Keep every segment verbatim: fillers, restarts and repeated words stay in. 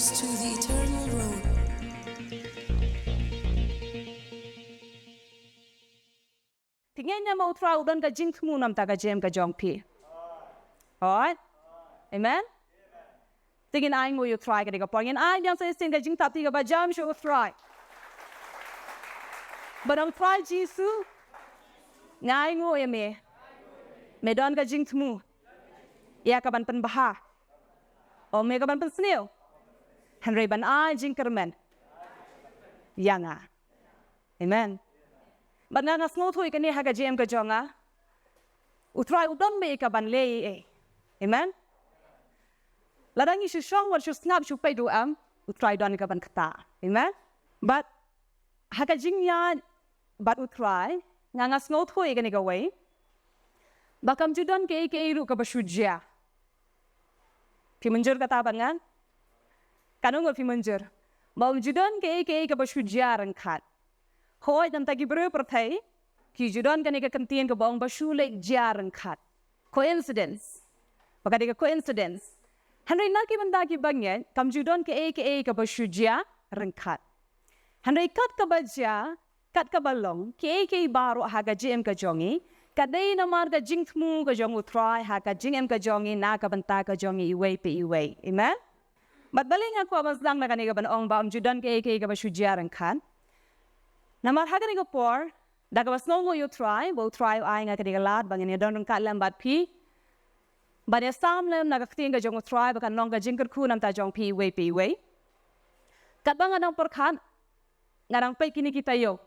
Phi ngeit ne em ba U Trai u don ka jingthmu namar ka jingim ka jong phi? Alright. Amen. Te ngin ainguh ïa U Trai ka dei ka por, ngin ai biang sa shisien ka jingthap kti kaba jam sha U Trai. Bad ong, Trai Jisu, nga ainguh ïa me. Me don ka jingthmu ïa kaban pynbha, ym ïa kaban pynsniew, hynrei ban ai jingkyrmen ïa nga. Amen. Bad nga, nga sngewthuh ïa kane ha ka jingim ka jong nga, U Trai u don beit ïa kaban leh ei ei. Amen. Lada ngi shu shong wat shu sngap shu peit ruh em, U Trai u don ïa kaban kata. Amen. Bad ha ka jingïaid bad U Trai, nga, nga sngewthuh ïa kane kawei, ba kam ju don kaei kaei ruh kaba shu jia. Phi mynjur kata bad nga? Katno ngut phi mynjur ba ym ju don kaei kaei kaba shu jia ryngkat? Hooid, namar ki briew pyrthei ki ju don kane ka kyntien kaba ong ba shu leit jia ryngkat. Coincidence. Ba ka dei ka coincidence. Hynrei na ki bynta kiba ngeit, kam ju don kaei kaei kaba shu jia ryngkat. Hynrei kat kaba jia, kat kaba long, kiei kiei baroh ha ka jingim ka jong ngi, ka dei namar ka jingthmu ka jong U Trai ha ka jingim ka jong ngi na ka bynta ka jong ngi iwei pa iwei. Amen. Bad balei nga kwah ban sdang na kane kaban ong ba ym ju don kaei kaei kaba shu jia ryngkat? Namar ha kane ka por, da kaba sngewnguh ïa U Trai, ba U Trai u ai ïa nga kane ka lad ba ngin ïa don ryngkat lem bad phi, ban ïa sam lem na ka ktien ka jong U Trai, ba kan long ka jingkyrkhu namar jong phi iwei pa iwei. Katba nga dang pyrkhat, nga dang peit kine ki taïew,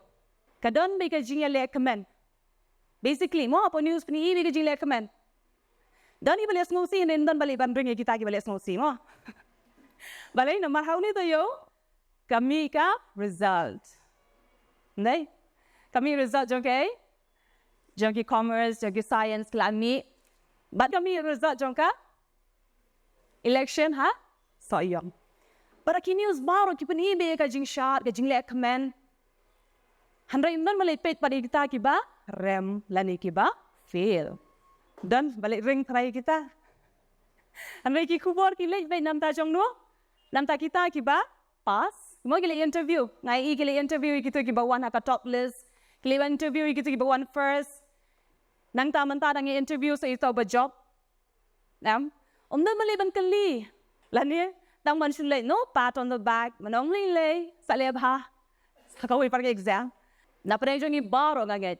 ka don beit ka jingïalehkmen. Basically mo, hapoh news phin ïohi beit ka jinglehkmen. Don kiba leh sngewsih, ne ym don balei ban ring ïa kita kiba leh sngewsih mo. Balei? Namar ha une u taïew ka mih ka result. Nai? Ka mih result jong kaei? Jong ki commerce, jong ki science, ki la mih. Bad ka mih result jong ka election ha Sohiong. Para ki news baroh ki pyni beit ïa ka jingshad, ka jinglehkmen. Hynrei ym don balei peit pat ïa kita kiba rem lane kiba fail. Don balei ring trai ïa kita. Hynrei ki khubor ki leit beit namar jong no, namar kita kiba pass. Mo ki leit interview, nga ïohi ki leit interview ïa kito kiba wan ha ka top list. Ki leit interview ïa kito kiba wan first. Nangta mynta dang ïa interview sa ito ba job. Em, ym don balei ban kylli. Lane tang ban shu leit no, pat on the back, mynno ong lei lei, sa leh bha ha kawei pat ka exam. Na pdeng jong ngi baroh nga ngeit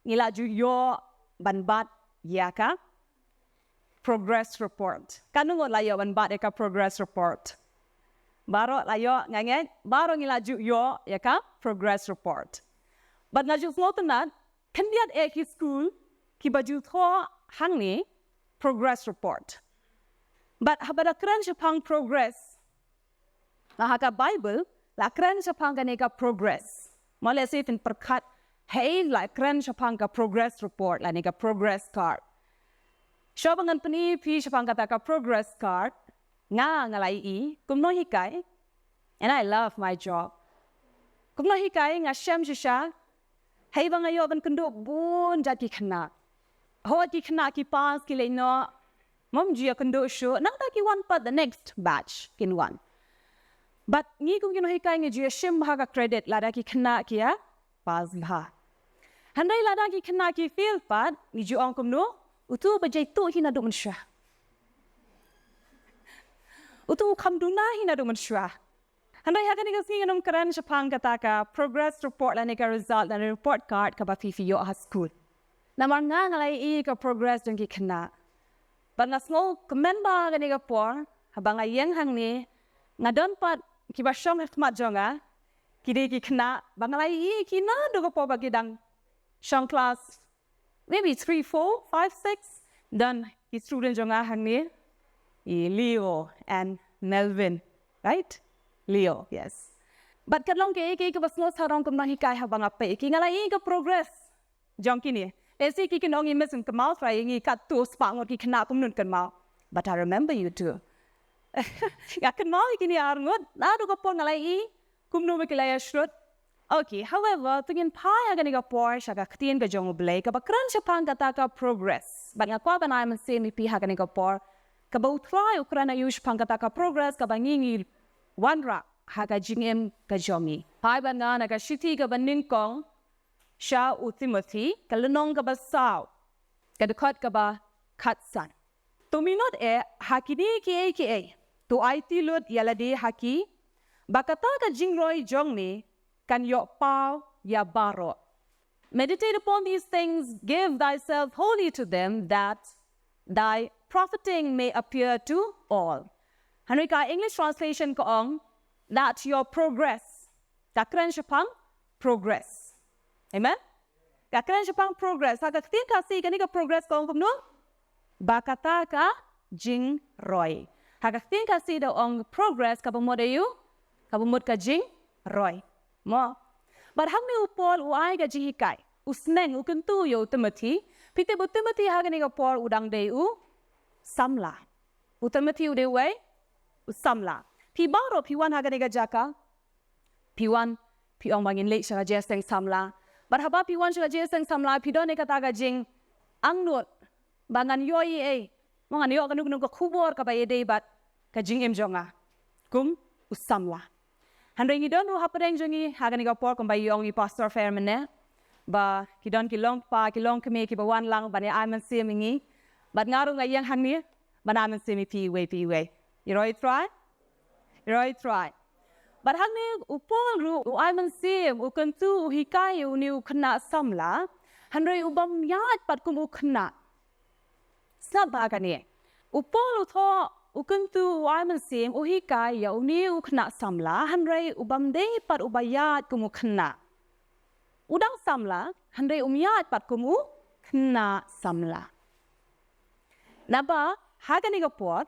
ngi la ju ïoh ban bat ïa ka progress report. Katno ngut la ïoh ban bat ïa ka progress report? Baroh la ïoh, nga ngeit baroh ngi la ju ïoh ïa ka progress report. Bad nga ju sngewtynnat, khyndiat eh ki skul kiba ju thoh hangne progress report. Bad haba la kren shaphang progress, na ha ka Bible la kren shaphang kane ka progress. Mo lehse phin pyrkhat, hei, la kren shaphang ka progress report lane ka progress card. Shuwa ba ngan pyni ïa phi shaphang kata ka progress card, nga, nga la ïohi kumno hikai. And I love my job. Kumno hikai, nga shem shisha hei ba nga ïoh ban kynduh bun jait ki khynnah. Hooid, ki khynnah ki pass, ki leit noh, ym ju ïa kynduh shuh, nangta ki wan pat, the next batch kin wan. Bad ngi kum ki nonghikai ngi ju ïa shim bha ka credit lada ki khynnah ki ïa pass bha. Hynrei lada ki khynnah ki fail pat, ngi ju ong kumno? Utu u ba jaituh hi naduh mynshuwa. Utu u kham duna hi naduh mynshuwa. Hynrei ha kane ka sngi ngan ym kren shaphang kata ka progress report lane ka result lane report card kaba phi phi ïoh ha skul. Namar nga, nga la ïohi ka progress jong ki khynnah. Bad nga sngewkmen bha ha kane ka por, haba nga ïeng hangne, nga don pat kiba shong ha khmat jong nga, ki dei ki khynnah ba nga la ïohi ki naduh ka por ba ki dang shong class, maybe three, four, five, six. Don ki student jong nga hangne, i Leo and Melvin, right? Leo, yes. Bad ka long kaei kaei kaba sngewsarong kumno hikai haba nga peit ïa ki, nga la ïohi ka progress jong kine. Lehse ki kin ong, i Miss, kynmaw trai ïa ngi, katto spah ngut ki khynnah, kumno kynmaw. But I remember you too. Nga kynmaw ïa kine ar ngut, naduh ka por nga la ïohi kumno ba ki la ïa shrut. Okay, however, to ngin phai ha kane ka por sha ka ktien ka jong U Blei kaba kren shaphang kata ka progress. Bad nga kwah ban ai mynsiem ïa phi ha kane ka por, kaba U Trai u kren ïa u shaphang kata ka progress kaba ngi ngi wanrah ha ka jingim ka jong ngi. Phai bad nga na ka shithi kaba nyngkong sha u Timothi, ka lynnong kaba saw, ka dkhot kaba khatsan. To minot eh ha kine kiei kiei, to aiti lut ïa lade ha ki, ba kata ka jingroi jong me kan ïoh paw ïa baroh. Meditate upon these things, give thyself wholly to them, that thy profiting may appear to all. Hynrei ka English translation ka ong, that your progress, ka kren shaphang progress. Amen? Ka kren shaphang progress. Ha ka ktien Khasi kane ka progress ka ong kumno? Ba kata ka jingroi. Ha ka ktien Khasi da ong progress kaba mut aïu? Kaba mut ka jingroi. Mo. Bad hangne u Paul u ai ka jinghikai, u sneng, u kyntu ïa u Timothi. Phi tip u Timothi ha kane ka por u dang dei u samla. U Timothi u dei uwei u samla. Phi baroh phi wan ha kane ka jaka, phi wan, phi ong ba ngin leit sha ka jingïaseng samla. Bad haba phi wan sha ka jingïaseng samla, phi don ïa kata ka jingangnud ba ngan ïoh ei ei, mo, ngan ïoh kano kano ka khubor kaba ïadei bad ka jingim jong nga kum u samla. Hynrei ngi don ruh hapdeng jong ngi ha kane ka por, kumba i ong i Pastor Fair mynne, ba ki don ki longkpa, ki longkmie kiba wan lang ban ïa ai mynsiem ïa ngi. Bad nga ruh nga ïeng hangne ban ai mynsiem ïa phi iwei pa iwei. Ïa roi Trai? Ïa roi Trai. Bad hangne u Paul ruh u ai mynsiem, u kyntu, u hikai ïa une u khynnah samla, hynrei u bym ïaid pat kum u khynnah. Sngap bha kane. U Paul u thoh, u kyntu, u ai mynsiem, u hikai ïa une u khynnah samla, hynrei u bym dei pat uba ïaid kum u khynnah. U dang samla, hynrei um ïaid pat kum u khynnah samla. Naba ha kane ka por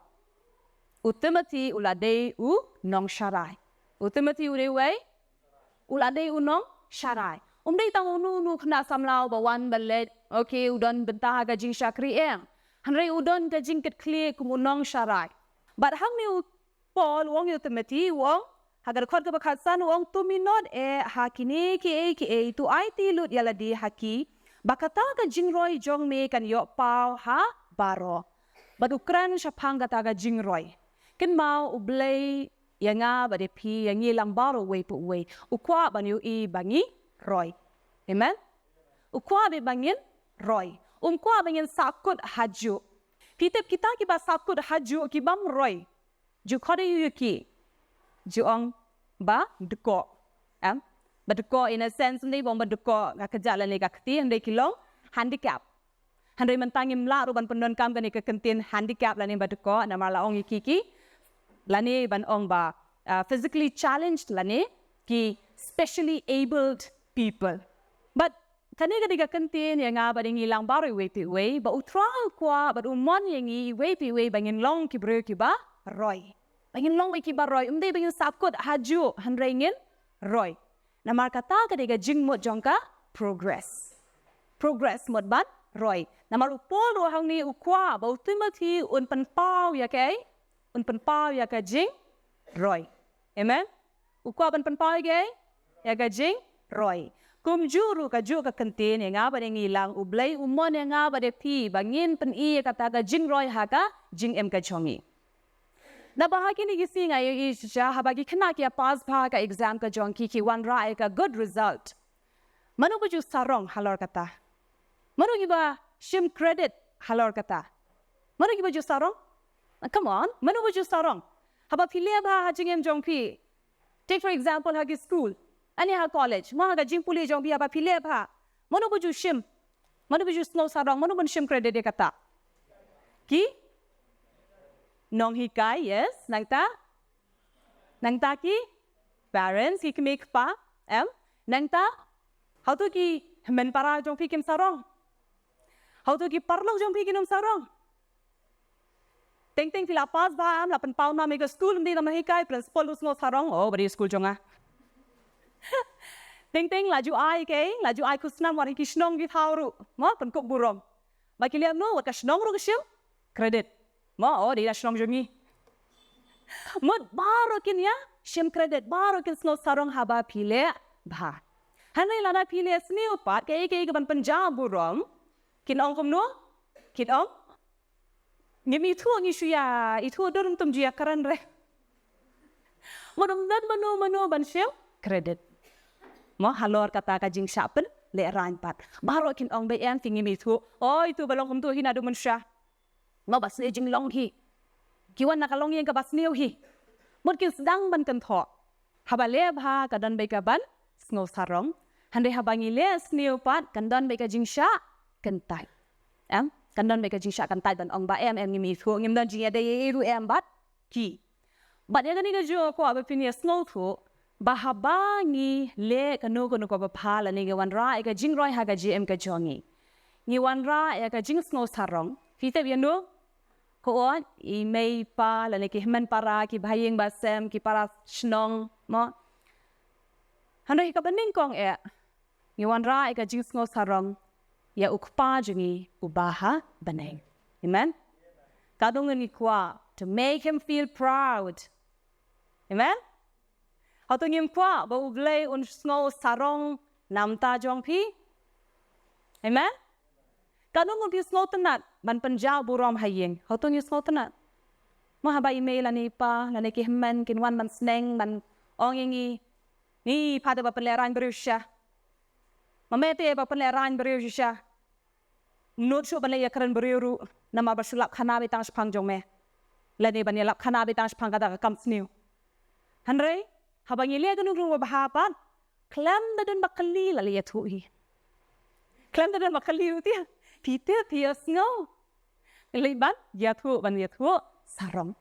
u Timothi u la dei u nongsharai. U Timothi u dei uwei? U la dei u nongsharai. Um dei tang uno uno u khynnah samla uba wan ba leit, okay, u don bynta ha ka jingshakri, em. Hynrei u don ka jingkitkhlieh kum u nongsharai. Bad hangne u Paul u ong ïa u Timothi, u ong ha ka dkhot kaba khatsan, u ong, to minot eh ha kine kiei kiei, to aiti lut ïa lade ha ki, ba kata ka jingroi jong me kan ïoh paw ha baroh. Bad u kren shaphang kata ka jingroi. Kynmaw, U Blei ïa nga bad ïa phi, ïa ngi lang baroh uwei pa uwei, u kwah ban ïohi ba ngi roi. Amen. U kwah beit ba ngin roi. Um kwah ba ngin sahkut hajuh. Phi tip kita kiba sahkut hajuh, ki bym roi, ju khot ïa u ïa ki, ju ong ba dkoh. Em? Ba dkoh in a sense, ym dei ba ong ba dkoh ka kjat lane ka kti, hynrei ki long handicap. Hynrei mynta ngim lah ruh ban pyndonkam kane ka kyntien handicap lane ba dkoh, namar la ong ïa ki ki, lane ban ong ba, ah, physically challenged lane ki specially abled people. But kane ka dei ka kyntien ïa nga bad ïa ngi lang baroh uwei pa uwei, ba U Trai u kwah bad u mon ïa ngi uwei pa uwei ba ngin long ki briew kiba roi. Ba ngin long beit kiba roi, ym dei ba ngin sahkut hajuh, hynrei ngin roi. Namar kata ka dei ka jingmut jong ka progress. Progress mut ban roi. Namar u Paul ruh hangne u kwah ba u Timothi un pynpaw ïa kaei? Un pynpaw ïa ka jingroi. Amen. U kwah ban pynpaw ïa kaei? Ïa ka jingroi. Kumjuh ruh kajuh ka kyntien ïa nga bad ïa ngi lang, U Blei u mon ïa nga bad ïa phi ba ngin pyni ïa kata ka jingroi ha ka jingim ka jong ngi. Naba ha kine ki sngi nga ïohi shisha, haba ki khynnah ki ïa pass bha ka exam ka jong ki, ki wanrah ïa ka good result, mano ba ju sarong halor kata? Mano kiba shim credit halor kata? Mano kiba ju sarong? Come on, mano ba ju sarong? Haba phi leh bha ha jingim jong phi, take for example ha ki school, ani ha college, mo, ha ka jingpule jong phi, haba phi leh bha, mano ba ju shim, mano ba ju sngew sarong, mano ban shim credit ïa kata? Ki nonghikai, yes, nangta, nangta ki parents, ki kmie kpa, em, nangta hato ki hynmen para jong phi kim sarong? Hato ki paralok jong phi kin ym sarong? Teng teng phi la pass bha, em, la pynpaw nam ïa ka school, ym dei nam nonghikai, principal u sngew sarong, oh, ba dei school jong nga. Teng teng la ju ai kaei, la ju ai khusnam wat ha ki shnong ki thaw ruh, mo, pynkup burom. Ba ki leh kumno, wat ka shnong ruh ka shim credit. Mo, oh, dei na shnong jong ngi. Mut baroh kin ïa shim credit, baroh kin sngew sarong haba phi leh bha. Hynrei lada phi leh sniew pat, kaei kaei kaban pynjah burom, kin ong kumno? Kin ong, ngim ithuh, ngi shu ïa ithuh dur, ngim ju ïa kren re. Mano mano mano ban shim credit. Mo halor kata ka jingshah pynlehraiñ pat. Baroh kin ong ba em, phi ngim ithuh. Oi, tu ba long kumtu hi naduh mynshuwa. Mo ba sniew jinglong hi. Ki wan na ka longïing kaba sniew hi. Mut kin sdang ban kynthoh. Haba leh bha ka don beit ka ban sngew sarong. Hynrei haba ngi leh sniew pat kan don beit ka jingshah kyntait. Em? Kan don beit ka jingshah kyntait ban ong ba em, em ngim ithuh, ngim don jingïadei ei ei ruh em bad ki. Bad ïa kane ka jong nga kwah ba phin ïa sngewthuh ba haba ngi leh kano kano kaba bha lane ngi wanrah ïa ka jingroi ha ka jingim ka jong ngi, ngi wanrah ïa ka jingsngew sarong. Phi tip ïano? Ko ot, i mei i pa lane ki hynmen para, ki bahaïing bahasem, ki para shnong, mo. Hynrei kaba nyngkong eh, ngi wanrah ïa ka jingsngew sarong ïa u Kpa jong ngi uba ha bneng. Amen. Katno ngi kwah to make him feel proud. Amen. Hato ngim kwah ba U Blei un sngew sarong na ka bynta jong phi? Amen. Katno ngut phi sngewtynnat ban pynjaw burom ha ïing? Hato ngi sngewtynnat? Mo haba i mei lane i pa lane ki hynmen kin wan ban sneng ban ong ïa ngi, ngi pat ba pynlehraiñ briew shisha. Ma me te ba pynlehraiñ briew shisha. Nud shuh ban leit ïakren briew ruh namar ba shu lap khana beit tang shaphang jong me. Lane ban ïalap khana beit tang shaphang kata ka kam sniew. Hynrei haba ngi leh kano kano kaba bha pat, khlem da don ba kylli la leit ïathuh hi. Khlem da don ba kylli ruh te, phi tip, phi ïohsngew. Leit ban ïathuh, ban ïathuh sarong.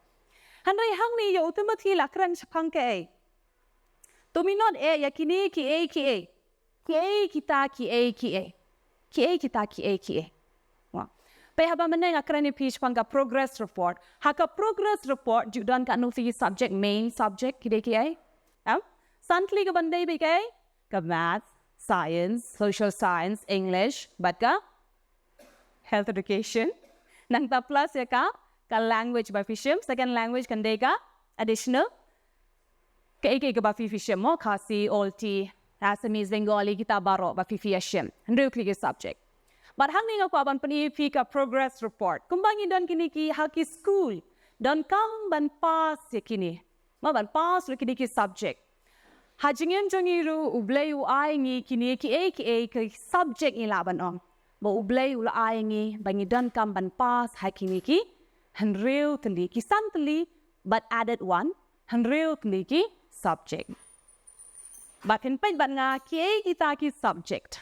Hynrei hangne ïa u Timothy la kren shaphang kaei? To minot eh ïa kine kiei kiei. Kiei kita kiei kiei. Kiei kita kiei kiei. Mo. Peit haba mynne nga kren ïa phi shaphang ka progress report. Ha ka progress report ju don katno tylli ki subject, main subject, ki dei kiei? Em? San tylli ka ban dei beit kaei? Ka math, science, social science, English bad ka health education. Nangta plus ïa ka, ka language ba phi shim, second language kan dei ka additional. Kaei kaei kaba phi phi shim mo, Khasi, Olti, Assamese, Bengali, kita baroh ba phi phi ïa shim. Hynriew tylli ki subject. Bad hangne nga kwah ban pyni ïa phi ka progress report. Kumba ngi don kine ki ha ki school, donkam ban pass ïa kine. Mo ban pass ruh kine ki subject. Ha jingim jong ngi ruh U Blei u ai ngi kine kiei kiei ki subject ngi lah ban ong. Ba U Blei u la ai ngi ba ngi donkam ban pass ha kine ki hynriew tylli, ki san tylli, but added one, hynriew tylli ki subject. Ba phin peit bad nga kiei kita ki subject.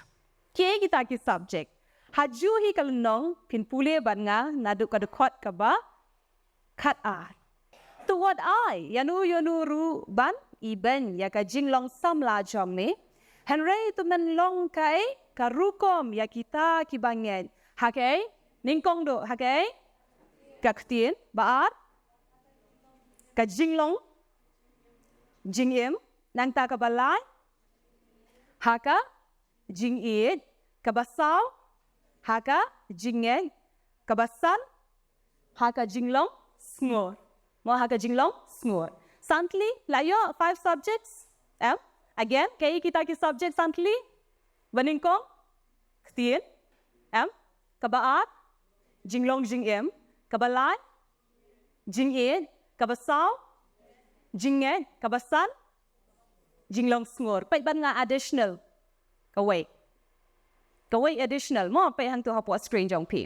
Kiei kita ki subject. Ha ju hi ka lynnong phin pule bad nga naduh ka dkhot kaba khat ar. To wat ai ïano ïano ruh ban ibeiñ ïa ka jinglong samla jong me. Hynrei to men long kaei ka rukom ïa kita kiba ngeit. Ha kaei? Nyngkong duh, ha kaei? Ka ktien. Ba ar? Ka jinglong jingim. Nangta kaba lai? Ha ka jingïeit. Kaba saw? Ha ka jingngeit. Kaba san? Ha ka jinglong sngur. Mo ha ka jinglong sngur. San tylli la ïoh five subjects? Em? Again, kaei kita ki subject san tylli? Ba nyngkong? Ktien. Em? Kaba ar? Jinglong jingim. Kaba lai? Jingïeit. Kaba saw? Jingngeit. Kaba san? Jinglong sngur. Peit bad nga additional. Kawei. Kawei additional. Mo peit hangtu hapoh screen jong phi.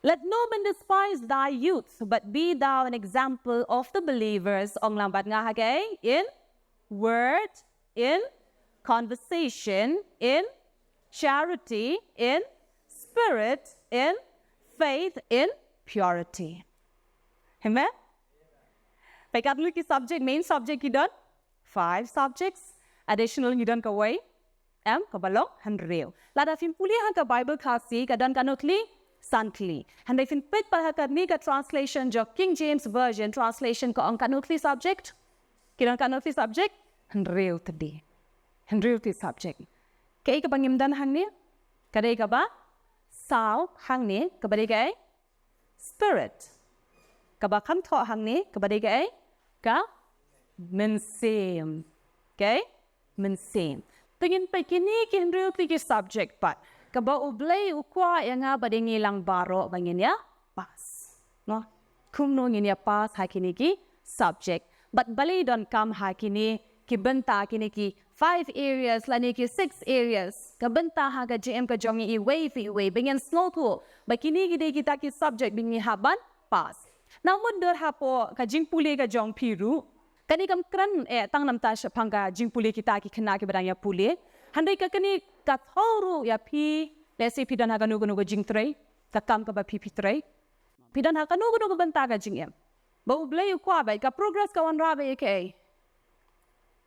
Let no man despise thy youth, but be thou an example of the believers. Ong lang bad nga ha kaei? In word, in conversation, in charity, in spirit, in faith, in purity. Amen? Peit katno tylli ki subject, main subject ki don? Five subjects. Additional ngi don kawei. Em, kaba long hynriew. Lada phin pule ha ka Bible Khasi ka don katno tylli? San tylli. Hynrei phin peit pat ha kane ka translation jong King James Version translation ka ong katno tylli subject? Ki don katno tylli subject? Hynriew tylli. Hynriew tylli subject. Kaei kaba ngim don hangne? Ka dei kaba saw hangne, kaba dei kaei? Spirit. Kaba kham thoh hangne, kaba dei kaei? Ka mynsiem. Kaei? Mynsiem. Te ngin peit kine ki hynriew tylli ki subject pat. Kaba U Blei u kwah ïa nga bad ïa ngi lang baroh ba ngin ïa pass. No? Kumno ngin ïa pass ha kine ki subject. Bad balei donkam ha kine ki bynta, kine ki five areas lane ki six areas, ka bynta ha ka jingim ka jong ngi iwei pa iwei, ba ngin sngewthuh ba kine ki dei kita ki subject ba ngi hap ban pass. Nang mutdur hapoh ka jingpule ka jong phi ruh, kane kam kren eh tang namar shaphang ka jingpule kita ki khynnah kiba dang ïa pule. Hynrei ka kane ka thew ruh ïa phi, lehse phi don ha kano kano ka jingtrei, ka kam kaba phi phi trei, phi don ha kano kano ka bynta ka jingim, ba U Blei u kwah ba ka progress ka wanrah ba ïa kaei.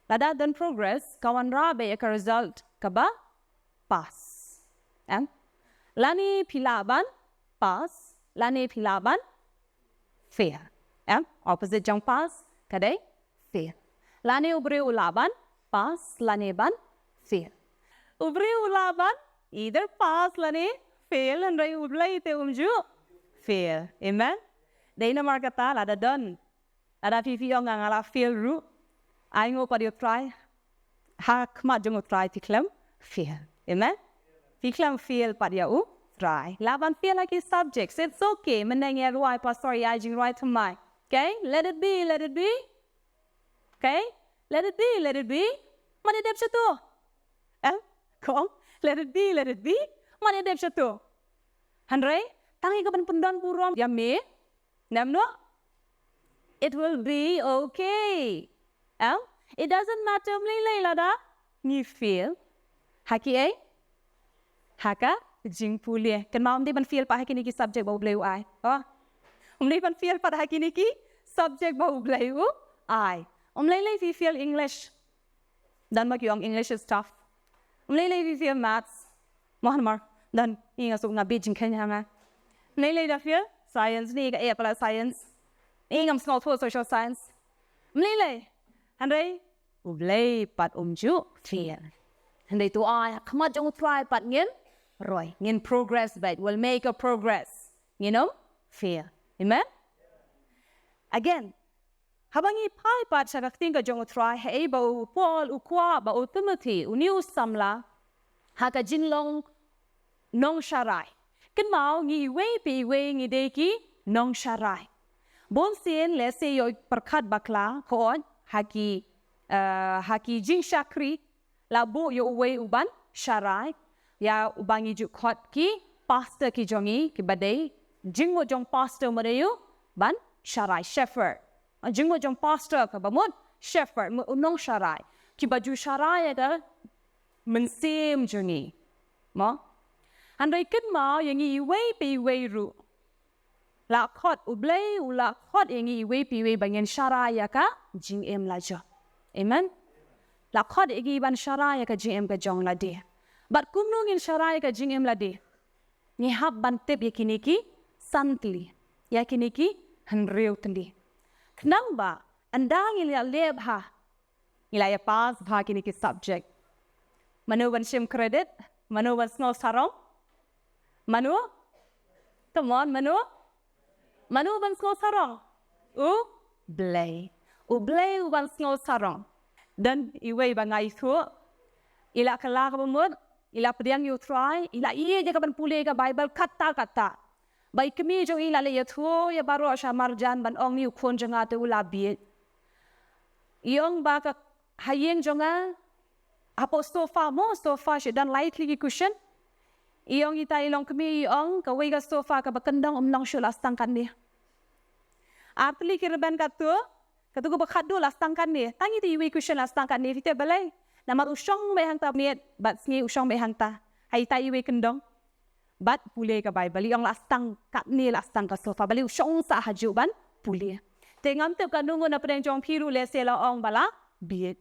Lada don progress ka wanrah ba ïa ka result kaba pass. Em? Lane phi lah ban pass, lane phi lah ban fail. Em? Opposite jong pass ka dei fail. Lane u briew u lah ban pass lane ban fail. U briew u lah ban either pass lane fail, hynrei U Blei te um ju fail. Amen. Dei namar kata lada don, lada phi phi ong nga la fail ruh, ai nguh pat ïa U Trai. Ha khmat jong U Trai phi khlem fail. Amen. Phi khlem fail pat ïa U Trai. Lah ban fail ha ki subjects, it's okay. Mynne ngi rwai pastor ïa jingrwai thymmai. Okay? Let it be, let it be. Okay? Let it be, let it be. Mane dep shato. Eh? Kong, let it be, let it be. Mane dep shato. Hynrei tang ïa ka ban pyndon burom ïa me. Namno? It will be okay. Em? It doesn't matter mlei lei lada ngi fail ha kiei, ha ka jingpule. Kynmaw, ym dei ban fail pat ha kine ki subject ba U Blei u ai. Oh. Ym dei ban fail pat ha kine ki subject ba U Blei u ai. Ym lei lei phi fail English. Don ma ki ong English is tough. Ym lei lei phi fail maths. Mo namar don i nga suk nga bit jingkheiñ ha nga. Ym lei lei da fail science, ni ka eh pat la science. I ngam sngewthuh social science. Ym lei lei. Hynrei U Blei pat um ju fail. Hynrei to ai ha khmat jong U Trai pat ngin roi, ngin progress bad we'll make a progress. Ngin ym fail. Amen. Again, haba ngi phai pat sha ka ktien ka jong U Trai, haei ba u Paul u kwah ba u Timothy, une u samla, ha ka jinglong nongsharai. Kynmaw, ngi iwei pa iwei ngi dei ki nongsharai. Bun sien lehse ïoh pyrkhat bakla, hooid, ha ki, eh, ha ki jingshakri, la buh ïa uwei u ban sharai, ïa uba ngi ju khot ki pastor ki jong ngi, kiba dei jingmut jong pastor mut ïa u ban sharai, shepherd. Jingmut jong pastor kaba mut shepherd, mut u nongsharai. Kiba ju sharai ïa ka mynsiem jong ngi. Mo? Hynrei kynmaw ïa ngi iwei pa iwei ruh. La khot, U Blei u la khot ïa ngi iwei pa iwei ba ngin sharai ïa ka jingim lajong. Amen. La khot ïa ngi ban sharai ïa ka jingim ka jong lade. Bad kumno ngin sharai ïa ka jingim lade? Ngi hap ban tip ïa kine ki san tylli, ïa kine ki hynriew tylli. Khnang ba ynda ngi la leh bha, ngi la ïa pass bha kine ki subject, mano ban shim credit? Mano ban sngew sarong? Mano? Come on, mano? Mano ban sngew sarong? U Blei. U Blei u ban sngew sarong. Don iwei ba nga ithuh, i la kylla kaba mut, i la pdiang ïa U Trai, i la ïeit ïa ka ban pule ka Baibl katta katta. Ba i kmie jong i la leit ïathuh ïa baroh sha marjan ban ong, ni u khun jong nga te u la bieit. I ong ba ka ha ïing jong nga, hapoh sofa, mo sofa shu don lai tylli ki cushion. I ong ita i longkmie, i ong kawei ka sofa kaba kyndong ym long shuh, la sdang katne. Ar tylli ki rben katto, katto kaba khatduh la sdang katne. Tang ita iwei cushion la sdang katne. Phi tip balei? Namar u shong beit hangta miet bad sngi, u shong beit hangta ha ita iwei kyndong bad pule ka Baibl. I ong la sdang katne, la sdang ka sofa, balei u shong sah hajuh ban pule. Te ngam tip katno ngut na pdeng jong phi ruh lehse la ong ba la bieit.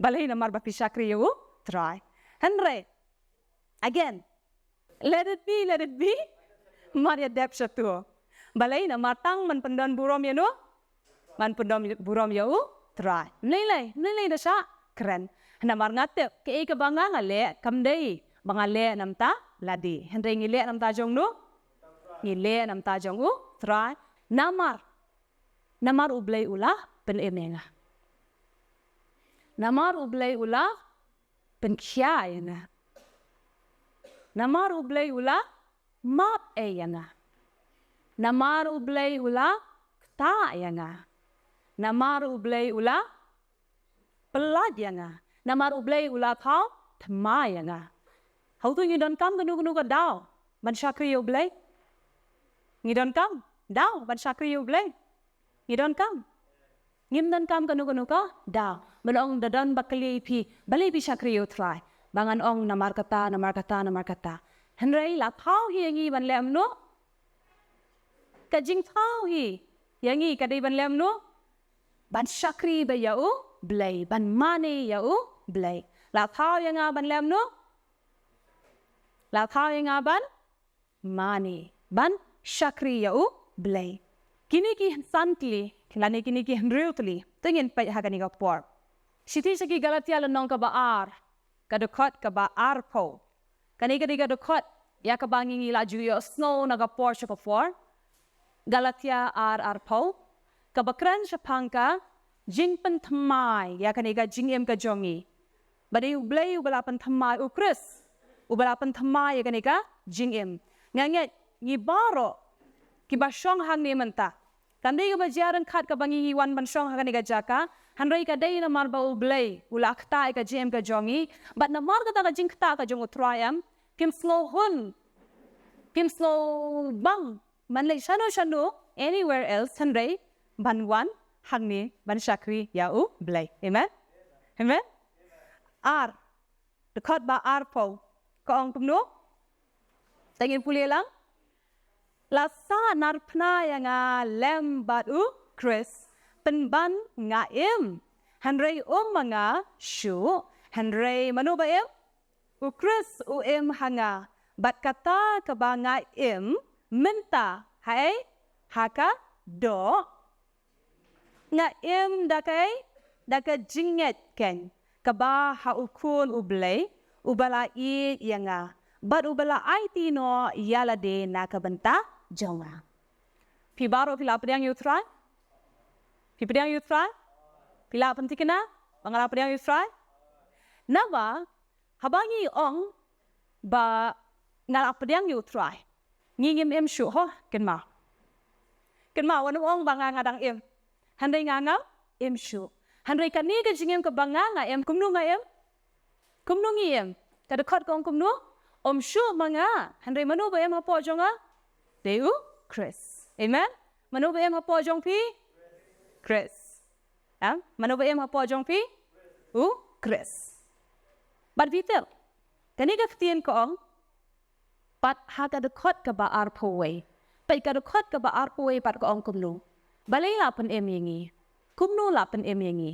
Balei? Namar ba phi shakri ïa U Trai. Hynrei again, let it be, let it be. Mar ïa dep shato. Balei? Namar tang ban pyndon burom ïano? Ban pyndon burom ïa U Trai. Mlei lei, mlei lei da shah kren. Namar nga tip kaei kaba nga nga leh kam dei ba nga leh namar ta lade. Hynrei ngi leh namar ta jong no? Ngi leh namar ta jong U Trai. Namar, namar U Blei u la pynim ïa nga. Namar U Blei u la pynkhia ïa nga. Namar U Blei u la map ei ïa nga. Namar U Blei u la ktah ïa nga. Namar U Blei u la pyllait ïa nga. Namar U Blei u la thaw thymmai ïa nga. Hato ngi donkam kano kano ka daw ban shakri ïa U Blei? Ngi donkam daw ban shakri ïa U Blei? Ngi donkam? Ngim donkam kano kano ka daw. Ban ong da don ba kylli ïa phi, balei phi shakri ïa U Trai? Ba ngan ong namar kata, namar kata, namar kata. Hynrei la thaw hi ïa ngi ban leh kumno? Ka jingthaw hi ïa ngi ka dei ban leh kumno? Ban shakri beit ïa U Blei, ban mane ïa U Blei. La thaw ïa nga ban leh kumno? La thaw ïa nga ban mane, ban shakri ïa U Blei. Kine ki san tylli lane kine ki hynriew tylli, to ngin peit ha kane ka por. Shithi sha ki Galatia lynnong kaba ar, ka dkhot kaba arphew. Kane ka dei ka dkhot ïa kaba ngi ngi la ju ïohsngew na ka por sha ka por. Galatia ar arphew, kaba kren shaphang ka jingpynthymmai ïa kane ka jingim ka jong ngi. Ba dei U Blei uba la pynthymmai, U Khrist uba la pynthymmai ïa kane ka jingim. Nga ngeit ngi baroh kiba shong hangne mynta, kam dei kaba jia ryngkat kaba ngi ngi wan ban shong ha kane ka jaka, hynrei ka dei namar ba U Blei u la ktah ïa ka jingim ka jong ngi. Bad namar kata ka jingktah ka jong U Trai, em, kim sngewhun, kim sngewbang ban leit shano shano, anywhere else, hynrei ban wan hangne ban shakri ïa U Blei. Amen? Amen? Ar, dkhot ba arphew, ka ong kumno? To ngin pule lang. La sah narphna ïa nga lem bad U Khrist, pynban nga im, hynrei um ma nga shuh, hynrei mano ba im? U Khrist u im ha nga, bad kata kaba nga im mynta, haei? Ha ka doh. Nga im da kaei? Da ka jingngeit keiñ kaba ha U Khun U Blei uba la ïeit ïa nga bad uba la aiti noh ïa lade na ka bynta jong nga. Phi baroh phi la pdiang ïa U Trai? Phi pdiang ïa U Trai? Phi la pynthikna ba nga la pdiang ïa U Trai? Naba haba ngi ong ba nga la pdiang ïa U Trai, ngi ngim im shuh, ho, kynmaw. Kynmaw, wat nym ong ba nga nga dang im. Hynrei nga ngam im shuh. Hynrei kane ka jingim kaba nga nga im, kumno nga im? Kumno ngi im? Ka dkhot ka ong kumno? Um shuh ma nga, hynrei mano ba im hapoh jong nga? Dei U Khrist. Amen. Mano ba im hapoh jong phi? Khrist. Em? Mano ba im hapoh jong phi? U Khrist. Bad phi tip, kane ka ktien ka ong, pat ha ka dkhot kaba arphew wei. Peit ka dkhot kaba arphew wei pat ka ong kumno? Balei la pynim ïa ngi? Kumno la pynim ïa ngi?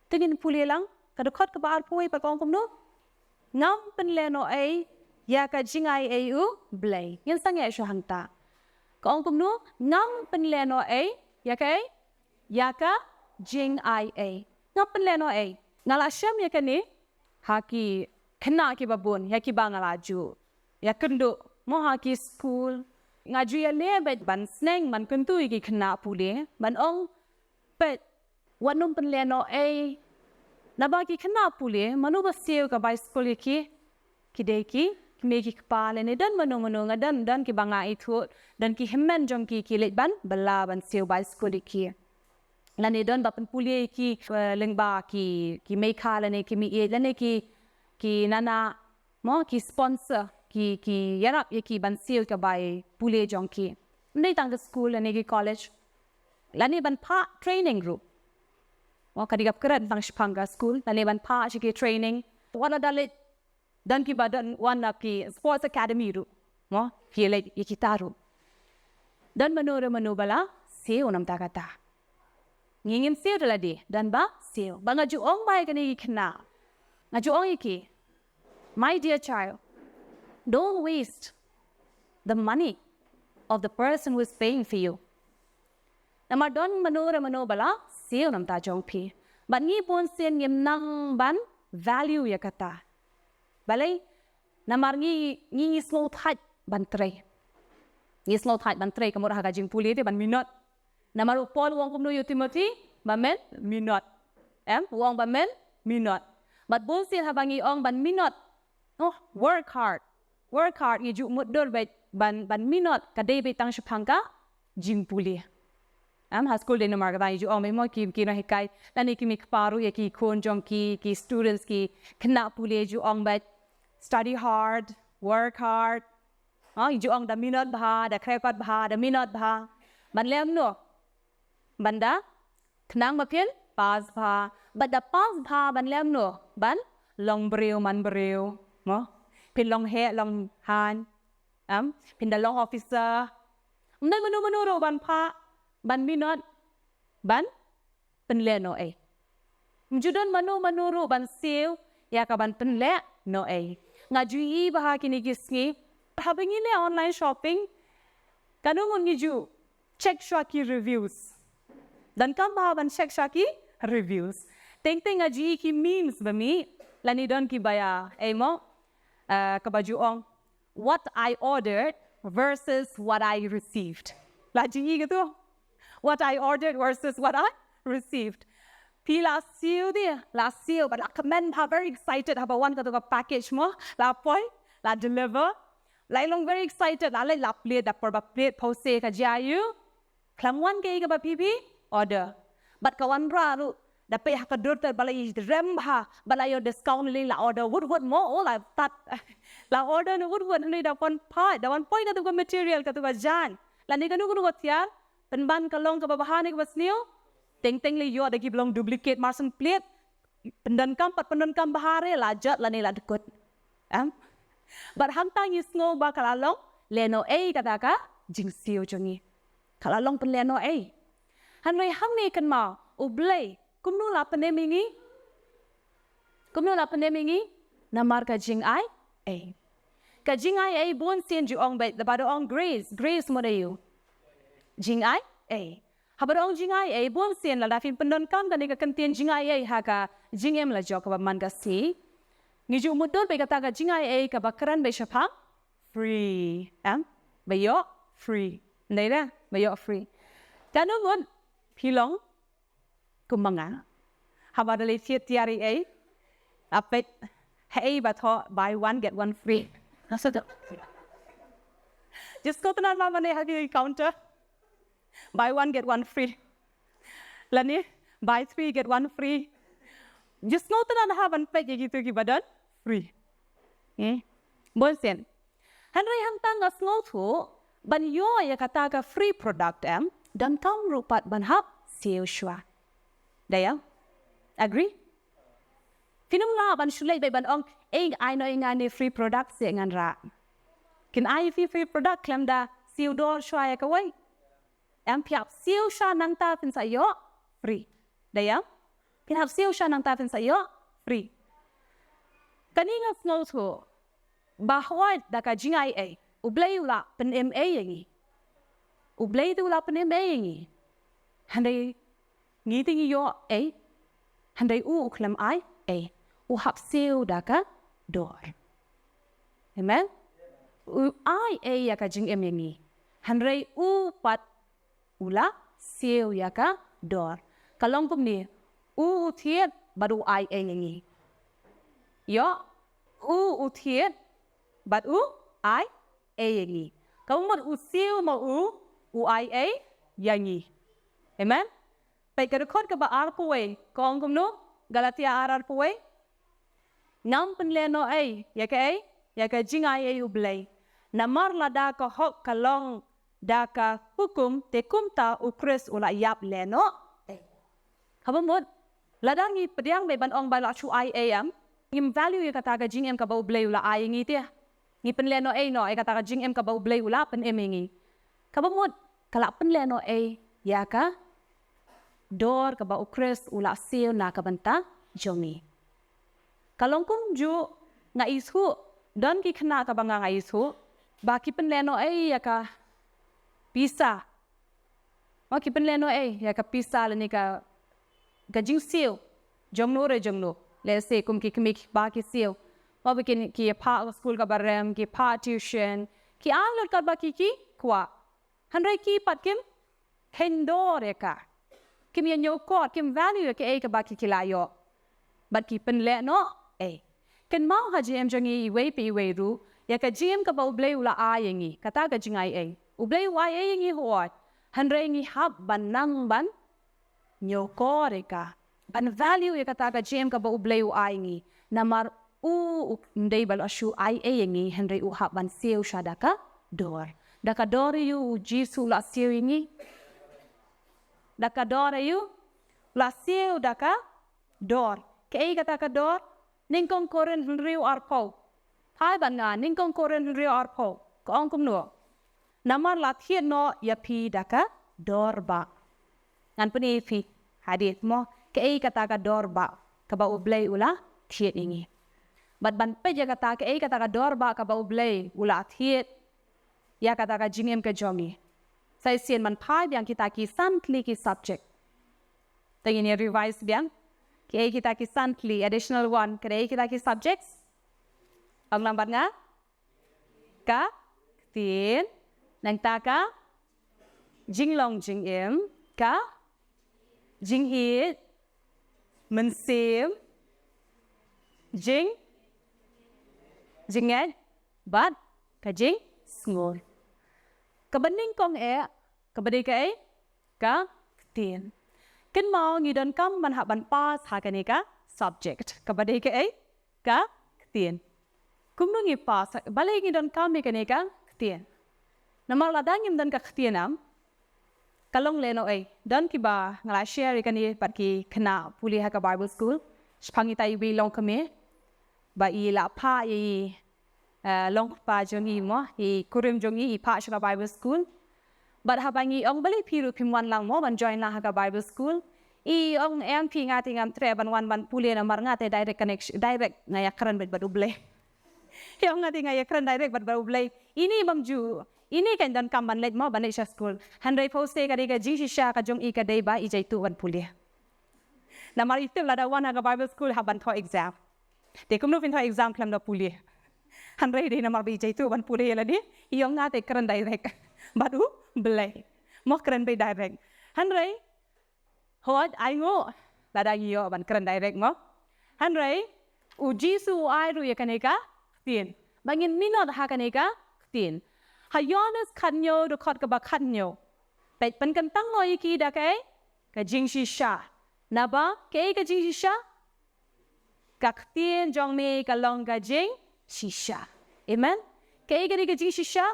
To ngin pule lang, ka dkhot kaba arphew wei pat ka ong kumno? Ngam pynlehnohei ïa ka jingaiei U Blei. Ngin sangeh shuh hangta. Ka ong kumno? Ngam pynlehnohei ïa kaei? Ïa ka jingaiei. Ngam pynlehnohei. Nga la shem ïa kane ha ki khynnah kiba bun ïa kiba nga la ju ïakynduh mo ha ki skul. Nga ju ïaleh beit ban sneng ban kyntu ïa ki khynnah pule, ban ong, peit, wat nym pynlehnohei. Naba ki khynnah pule, mano ba siew ka bai skul ïa ki? Ki dei ki kmie ki kpa lane don mano mano, nga don, don kiba nga ithuh, don ki hynmen jong ki ki leit ban bylla ban siew bai skul ïa ki. Lane don ba pynpule ïa ki, eh, lyngba ki, ki meikha lane ki meiieit lane ki, ki nana, mo, ki sponsor, ki, ki ïarap ïa ki ban siew ka bai pule jong ki. Ym dei tang ka skul lane ki college. Lane ban phah training ruh. Mo, ka dei kaba kren tang shaphang ka skul, lane ban phah sha ki training. Wat la da leit, don kiba don wan na ki sports academy ruh, mo, ki leit ïa kita ruh. Don mano re mano ba la siew namar kata. Ngi ngim siew da lade, don ba siew. Ba nga ju ong bha ïa kine ki khynnah. Nga ju ong ïa ki, my dear child, don't waste the money of the person who is paying for you. Namar don mano re mano ba la siew namar jong phi. Bad ngi bunsien ngim nang ban value ïa kata. Balei? Namar ngi, ngi, ngi sngewthait ban trei. Ngi sngewthait ban trei, ka mut ha ka jingpule te ban minot. Namar u Paul u ong kumno ïa u Timothy? Ba men minot. Em, u ong ba men minot. Bad bunsien haba ngi ong ban minot. Oh, work hard. Work hard, ngi ju mutdur beit ban, ban minot, ka dei beit tang shaphang ka jingpule. Em, ha skul dei namar kata ngi ju ong beit mo ki, ki nonghikai lane ki mei kpa ruh ïa ki khun jong ki, ki students ki khynnah pule ju ong beit, study hard, work hard. Ha, ngi ju ong da minot bha, da khreh kot bha, da minot bha. Ban leh kumno? Ban da khnang ba phin pass bha. Bad da pass bha ban leh kumno? Ban long briew man briew. Mo? Phin long heh long haiñ. Em, phin da long officer. Ym don mano mano ruh ban phah, ban minot, ban pynlehnohei. Ym ju don mano mano ruh ban siew ïa ka ban pynlehnohei. Nga ju ïohi ba ha kine ki sngi, haba ngi leh online shopping, kano ngut ngi ju check shuwa ki reviews? Donkam bha ban check shuwa ki reviews. Teng teng nga ju ïohi ki memes ba mih, lane don kiba ïa, ei mo, eh, kaba ju ong, "What I ordered versus what I received." La ju ïohi katu? "What I ordered versus what I received." Phi la siew de, la siew, bad la kmen bha, very excited haba wan katu ka package mo, la poi, la deliver. La long very excited, la leit la plate, da por ba plate, pause ka jia ïa u. Khlem wan kaei kaba phi phi order. Bad ka wanrah ruh, da peit ha ka dur ter ba la ïadrem bha, ba la ïoh discount lei, la order wut wut mo, oh la tad. La order noh wut wut, hynrei da wan phai, da wan poi katu ka material, katu ka jaiñ, lane kano kano ka tiar, pynban ka long kaba bha ne kaba sniew? Teng teng lei ïoh da kiba long duplicate, mar shen plate, pyndonkam pat pyndonkam bha re, la jot lane la dkut. Em? Bad hangta ngi sngew ba ka la long lehnohei kata ka jingsiew jong ngi. Ka la long pynlehnohei. Hynrei hangne kynmaw, U Blei kumno la pynim ïa ngi? Kumno la pynim ïa ngi? Namar ka jingaiei. Ka jingaiei, bunsien ju ong beit, ba da ong grace, grace mut aïu? Jingaiei. Haba da ong jingaiei, bunsien lada phin pyndonkam kane ka kyntien jingaiei ha ka jingim la jong kaba man ka sngi, ngi ju mutdur beit kata ka jingaiei kaba kren beit shaphang free. Em? Ba ïoh free. Ndei da? Ba ïoh free. Kano ngut phi long kum ma nga? Haba da leit thied tiar ei, la peit, haei ba thoh buy one get one free. Jingsngewtynnad ma mane ha ki counter. Buy one get one free. Lane buy three get one free. Jingsngewtynnad ha ban peit ïa kitu kiba don free. Hmm. Bunsien. Hynrei hangta nga sngewthuh ban ïoh ïa kata ka free product, em, donkam ruh pat ban hap siew shuwa. Da ïa? Agree? Phin ym lah ban shu leit beit ban ong, "Ei, ai noh ïa nga ne free product seh ngan rah." Kin ai ïa phi free product khlem da siew dor shuwa ïa kawei? Em, phi hap siew shuwa nangta phin sa ïoh free. Da ïa? Phin hap siew shuwa nangta phin sa ïoh free. Kane nga sngewthuh ba hooid da ka jingaiei U Blei u la pynim ei ïa ngi. U Blei te u la pynim ei ïa ngi. Hynrei ngi te ngi ïoh ei? Hynrei u u khlem ai ei. U hap siew da ka dor. Amen. U ai ei ïa ka jingim ïa ngi. Hynrei u pat u la siew ïa ka dor. Ka long kumne, u u thied bad u ai ei ïa ngi. Ïoh, u u thied bad u ai ei ïa ngi. Kaba mut u siew ma u, u ai ei ïa ngi. Amen. Peit ka dkhot kaba arphew wei, ka ong kumno? Galatia ar arphew wei. Ngam pynlehnohei ïa kaei? Ïa ka jingaiei U Blei. Namar lada ka hok ka long da ka hukum, te kumta U Khrist u la ïap lehnohei. Kaba mut, lada ngi pdiang beit ban ong ba la shu ai ei, em, ngim value ïa kata ka jingim kaba U Blei u la ai ïa ngi te. Ngi pynlehnohei noh ïa kata ka jingim kaba U Blei u la pynim ïa ngi. Kaba mut, ka la pynlehnohei ïa ka dor kaba U Khrist u la siew na ka bynta jong ngi. Ka long kumjuh, nga ithuh, don ki khynnah kaba nga, nga ithuh ba ki pynlehnohei ïa ka pisa. Ba ki pynlehnohei ïa ka pisa lane ka, ka jingsiew jongno re jongno. Let's say kum ki kmie kiba ki siew, ba ki, ki ïa phah skul kaba rem, ki phah tuition, ki ai lut katba ki, ki kwah. Hynrei ki pat kim kheiñ dor ïa ka. Kim ïa ñiewkor, kim value ïa kaei kaba ki, ki la ïoh. Bad ki pynlehnohei. Kynmaw, ha jingim jong ngi iwei pa iwei ruh, ïa ka jingim kaba U Blei u la ai ïa ngi, kata ka jingaiei. U Blei u ai ei ïa ngi hooid. Hynrei ngi hap ban nang ban ñiewkor ïa ka, ban value ïa kata ka jingim kaba U Blei u ai ngi. Namar u, um dei ba la shu ai ei ïa ngi, hynrei u hap ban siew sha da ka dor. Da ka dor aïu U Jisu u la siew ïa ngi? Da ka dor aïu u la siew? Da ka dor. Kaei kata ka dor? Nyngkong Korinth hynriew arphew. Phai bad nga, Nyngkong Korinth hynriew arphew. Ka ong kumno? Namar la thied noh ïa phi da ka dor bah. Ngan pyni ïa phi hadien mo kaei kata ka dor bah kaba U Blei u la thied ïa ngi. Bad ban peit ïa kata, kaei kata ka dor bah kaba U Blei u la thied ïa kata ka jingim ka jong ngi. Sa shisien ban phai biang kita ki san tylli ki subject. Te ngin ïa revise biang. Kaei kita ki san tylli, additional one, kaei kita ki subjects? Ong lang bad nga. Ka ktien, nangta ka jinglong jingim, ka jingïeit mynsiem, jing, jingngeit, bad ka jingsngur. Kaba nyngkong eh, kaba dei kaei? Ka ktien. Kynmaw ngi donkam ban hap ban pass ha kane ka subject. Kaba dei kaei? Ka ktien. Kumno ngi pass? Balei ngi donkam ïa kane ka ktien? Namar lada ngim don ka ktien, am, ka long lehnohei. Don kiba nga la share ïa kane bad ki khynnah pule ha ka Bible school. Shaphang ita iwei i longkmie ba i la phah ïa i, eh, longkpa jong i mo, i kurim jong i, i phah sha ka Bible school. Bad haba ngi ong balei phi ruh phim wan lang mo ban join lang ha ka Bible school, i ong em phi, nga te ngam treh ban wan ban pule namar nga te direct connection, direct nga ïakren bad, bad U Blei. I ong nga te nga ïakren direct bad, bad U Blei. Ini bym ju, ini kan donkam ban leit mo, ban leit sha school. Hynrei pause ka dei ka jingshisha ka jong i ka dei ba i jaituh ban pule. Namar i tip lada wan ha ka Bible school hap ban thoh exam. Te kumno phin thoh exam khlem da pule? Hynrei dei namar ba i jaituh ban pule ïa lade, i ong nga te kren direct bad U Blei. Mo, kren beit direct. Hynrei hooid, ainguh lada ngi ïoh ban kren direct mo. Hynrei U Jisu u ai ruh ïa kane ka ktien ba ngin minot ha kane ka ktien. Ha Ïoannis khathynñiew, dkhot kaba khathynñiew. Peit, pynkyntang noh ïa ki da kaei? Ka jingshisha. Naba kaei ka jingshisha? Ka ktien jong me ka long ka jingshisha. Amen. Kaei ka dei ka jingshisha?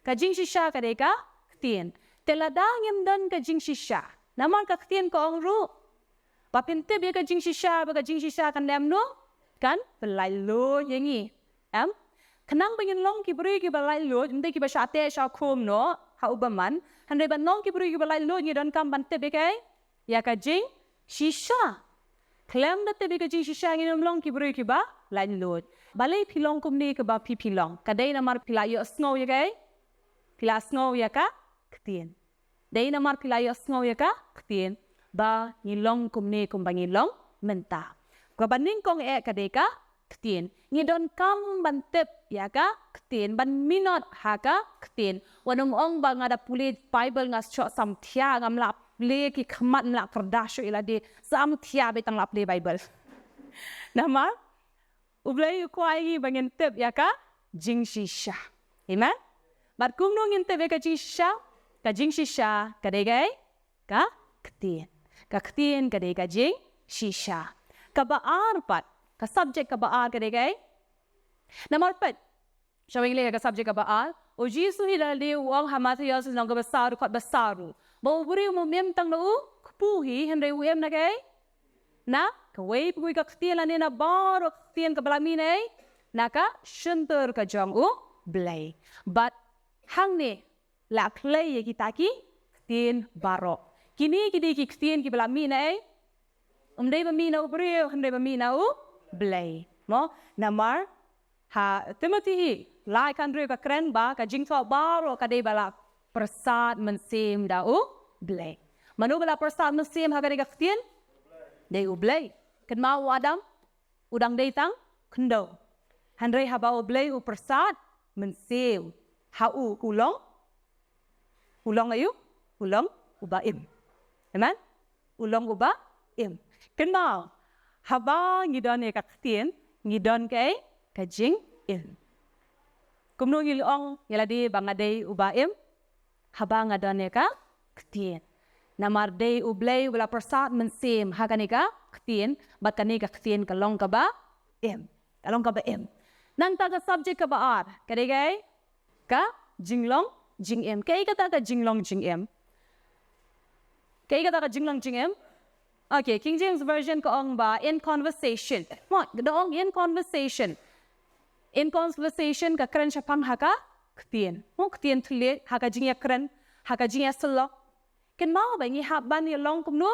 Ka jingshisha ka dei ka ktien. Te lada ngim don ka jingshisha, namar ka ktien ka ong ruh ba phin tip ïa ka jingshisha, ba ka jingshisha kan dem noh, kan pyllait luid ïa ngi. Em? Khnang ba ngin long ki briew kiba lait luid, ym dei kiba shah teh shah khum noh ha u bymman, hynrei ban long ki briew kiba lait luid ngi donkam ban tip ïa kaei? Ïa ka jingshisha. Khlem da tip ïa ka jingshisha ngin ym long ki briew kiba lait luid. Balei phi long kumne kaba phi, phi long? Ka dei namar phi la ïohsngew ïa kaei? Phi la sngew ïa ka ktien. Dei namar phi la ïohsngew ïa ka ktien ba ngi long kumne kumba ngi long mynta. Kaba nyngkong eh ka dei ka ktien. Ngi donkam ban tip ïa ka ktien, ban minot ha ka ktien. Wat nym ong ba nga da pule Bible nga shu samthiah, ngam lah plie ki khmat, ngam lah kyrda shuh ïa lade, samthiah beit tang lah plie Bible. Namar U Blei u kwah ïa ngi ba ngin tip ïa ka jingshisha. Amen. Bad kumno ngin tip ïa ka jingshisha? Ka jingshisha ka dei kaei? Ka ktien. Ka ktien ka dei ka jingshisha. Kaba ar pat, ka subject kaba ar ka dei kaei? Namar peit, sha weng leh ka subject kaba ar, U Jisu hi da lade u ong ha Mathaios lynnong kaba saw, dkhot ba saw ruh, ba u briew um im tang na u kpu hi, hynrei u im na kaei? Na kawei pa kawei ka ktien, lane na baroh ka ktien kaba la mih na ei? Na ka shyntur ka jong U Blei. Bad hangne la khlei ïa kita ki ktien baroh. Kine ki dei ki ktien kiba la mih na ei? Ym dei ba mih na u briew, hynrei ba mih na U Blei. Mo, namar ha Timothi hi lai khathynriew ka kren ba ka jingthoh baroh ka dei ba la pyrsad mynsiem da U Blei. Mano ba la pyrsad mynsiem ha kane ka ktien? Dei U Blei. Kynmaw, u Adam u dang dei tang khyndew. Hynrei haba U Blei u pyrsad mynsiem ha u, u long, u long aïu? U long uba im. Amen. U long uba im. Kynmaw, haba ngi don ïa ka ktien, ngi don kaei? Ka jingim. Kumno ngi ong ïa lade ba nga dei uba im? haba nga don ïa ka ktien. Namar dei U Blei uba la pyrsad mynsiem ha kane ka ktien, bad kane ka ktien ka long kaba im. Ka long kaba im. Nangta ka subject kaba ar, ka dei kaei? Ka jinglong jingim. Kaei kata ka jinglong jingim? Kaei kata ka jinglong jingim? Okay, King James Version ka ong ba in conversation. Mo, da ong in conversation. In conversation ka kren shaphang ha ka ktien. Mo, ktien thylliej, ha ka jingïakren, ha ka jingïasyllok. Kynmaw ba ngi hap ban ïa long kumno?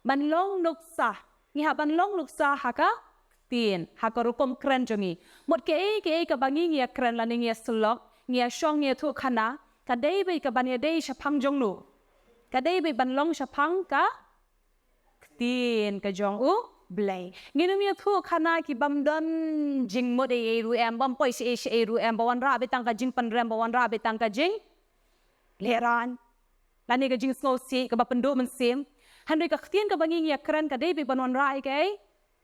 Ban long nuksa. Ngi hap ban long nuksa ha ka ktien, ha ka rukom kren jong ngi. Mut kaei kaei kaba ngi ïakren lane ngi ïasyllok, ngi ïashong, ngi ïathuh khana, ka dei beit kaban ïadei shaphang jong no? Ka dei beit ban long shaphang ka ktien ka jong U Blei. Ngin ym ïathuh khana ki bym don jingmut ei ei ruh em, bym poi shaei shaei ruh em, ba wanrah beit tang ka jingpynrem, ba wanrah beit tang ka jinglehrain, lane ka jingsngewsih kaba pynduh mynsiem. Hynrei ka ktien kaba ngi ïakren ka dei beit ban wanrah ïa kaei?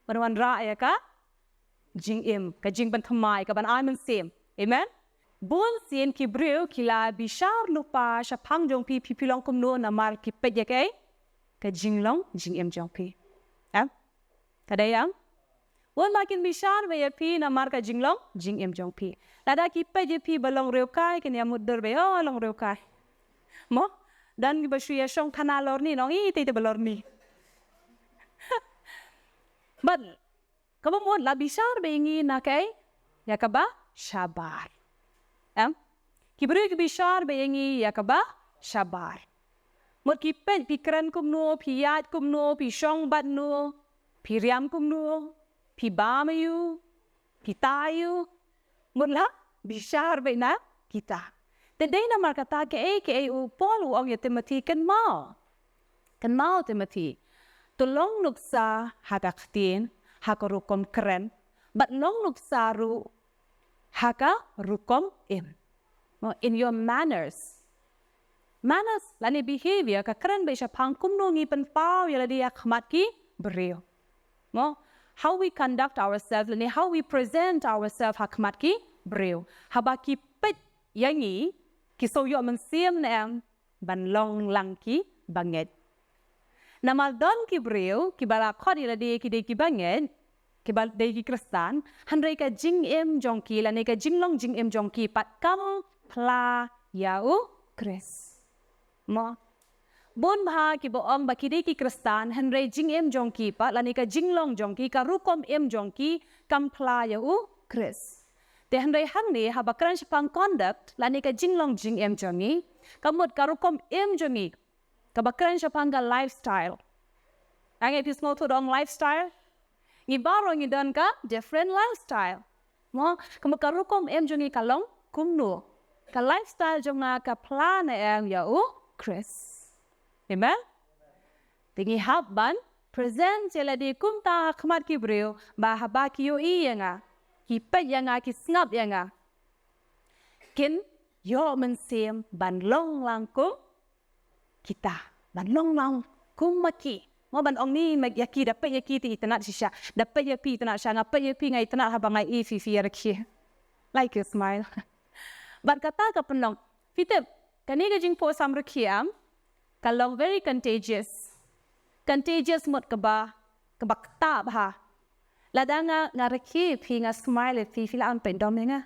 Ban wanrah ïa ka jingim, ka jingpynthymmai, kaban ai mynsiem. Amen. Bun sien ki briew ki la bishar lypa shaphang jong phi, phi phi long kumno namar ki peit ïa kaei? Ka jinglong jingim jong phi. Em? Ka dei em? Bun ba kin bishar beit ïa phi namar ka jinglong jingim jong phi. Lada ki peit ïa phi ba long riewkai, kin ïa mutdur beit, oh, long riewkai. Mo? Don kiba shu ïashong khana lorni, nong i te te ba lorni. Bad kaba mut la bishar beit ïa ngi na kaei? Ïa kaba shabar. Em? Ki briew ki bishar beit ïa ngi ïa kaba shabar. Mut ki peit phi kren kumno, phi ïaid kumno, phi shong bad no, phi riam kumno, phi bam aïu, phi tai aïu. Mut la bishar beit na kita. Te dei namar kata kaei kaei u Paul u ong ïa Timothy, kynmaw. Kynmaw Timothy. To long nuksa ha ka ktien, ha ka rukom kren, bad long nuksa ruh ha ka rukom im. No, in your manners. Manners lane behavior ka kren beit shaphang kumno ngi pynpaw ïa lade ha khmat ki briew. No, how we conduct ourselves lane how we present ourselves ha khmat ki briew. Haba ki peit ïa ngi, ki sngew ïoh mynsiem ne em? Ban long lang ki bangeit. Namar don ki briew kiba la khot ïa lade ki dei ki bangeit, kiba dei ki Khristan, hynrei ka jingim jong ki lane ka jinglong jingim jong ki pat kam phla ïa U Khrist. Mo? Bun bha kiba ong ba ki dei ki Khristan, hynrei jingim jong ki pat lane ka jinglong jong ki, ka rukom im jong ki kam phla ïa U Khrist. Te hynrei hangne haba kren shaphang conduct lane ka jinglong jingim jong ngi, ka mut ka rukom im jong ngi, kaba kren shaphang ka lifestyle. Nga ngeit phi sngewthuh da ong lifestyle. Ngi baroh ngi don ka different lifestyle. Mo, ka mut ka rukom im jong ngi ka long kumno? Ka lifestyle jong nga ka phla ne em ïa U Khrist? Amen. Te ngi hap ban present ïa lade kumta ha khmat ki briew, ba haba ki ïohi ïa nga, ki peit ïa nga, ki sngap ïa nga, kin ïoh mynsiem ban long lang kum kita, ban long lang kum ma ki. Mo, ban ong ni ma ïa ki, da peit ïa ki te itynnad shisha, da peit ïa phi itynnad shisha, nga peit ïa phi nga itynnad haba nga ïohi phi phi ïarakhe. Like you smile. Bad kata ka pynlong, phi tip, kane ka jingphohsam rakhe, em, ka long very contagious. Contagious mut kaba, kaba ktah bha. Lada nga, nga rakhe phi, nga smile ïa phi, phi lah ban peit dom ïa nga?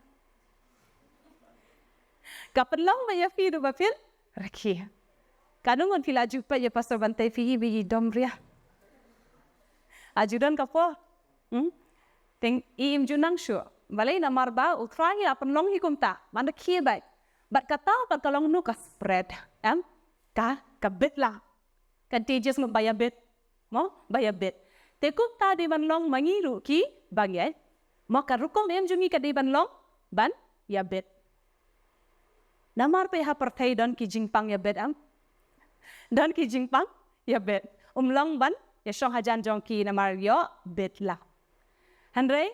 Ka pynlong ma ïa phi ruh ba phin rakhe. Katno ngut phi la ju peit ïa Pastor Bantei, phi i ba i dom ria? La ju don ka por? Hmm? Te i im ju nang shuh. Balei? Namar ba U Trai la pynlong hi kumta, ban rakhe beit. Bad kata pat ka long no, ka spread, em? Ka, ka bit lang. Contagious mut ba ïabit. Mo, ba ïabit. Te kumta dei ban long ma ngi ruh ki bangeit. Mo, ka rukom im jong ngi ka dei ban long ban ïabit. Namar phi ha pyrthei don ki jingpang ïabit, em? Don ki jingpang ïabit. Um long ban ïashong hajan jong ki namar ïoh bit lang. Hynrei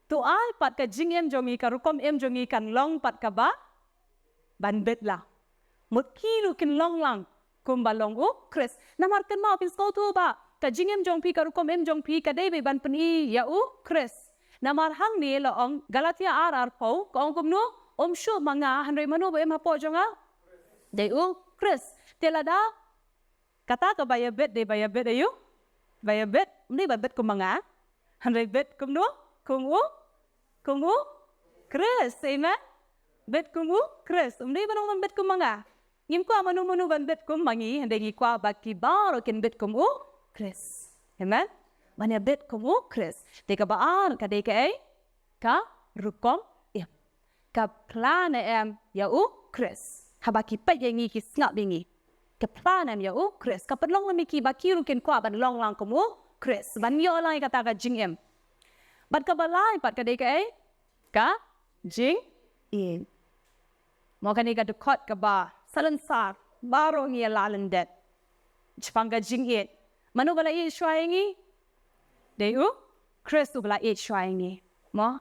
to ai pat ka jingim jong ngi, ka rukom im jong ngi kan long pat kaba ban bit lang. Mut ki ruh kin long lang kumba long U Khrist. Namar kynmaw, phin sngewthuh ba ka jingim jong phi, ka rukom im jong phi ka dei beit ban pyni ïa U Khrist. Namar hangne la ong, Galatia ar arphew, ka ong kumno? Um shuh ma nga, hynrei mano ba im hapoh jong nga? Dei u Khrist. Te lada kata kaba ïabit, dei ba ïabit aïu? Ba ïabit, ym dei ba bit kum ma nga. Hynrei bit kumno? Kum u, kum u Khrist. Amen. Bit kum u Khrist. Ym dei ban ong ban bit kum ma nga. Ngim kwah mano mano ban bit kum ma ngi, hynrei ngi kwah ba ki baroh kin bit kum u Khrist. Amen. Ban ïabit kum u Khrist. Te kaba ar ka dei kaei? Ka rukom im. Ka phla ne em ïa u Khrist. Haba ki peit ïa ngi, ki sngap ïa ngi, ka phla ne em ïa u Khrist. Ka pynlong ne em ïa ki ba ki ruh kin kwah ban long lang kum u Khrist, ban ïoh lang ïa kata ka jingim. Bad kaba lai pat ka dei kaei? Ka jingïeit. Mo, kane ka dkhot kaba salonsar baroh ngi ïa la lyndet. Shaphang ka jingïeit. Mano ba la ïeit shuwa ïa ngi? Dei u Khrist uba la ïeit shuwa ïa ngi. Mo?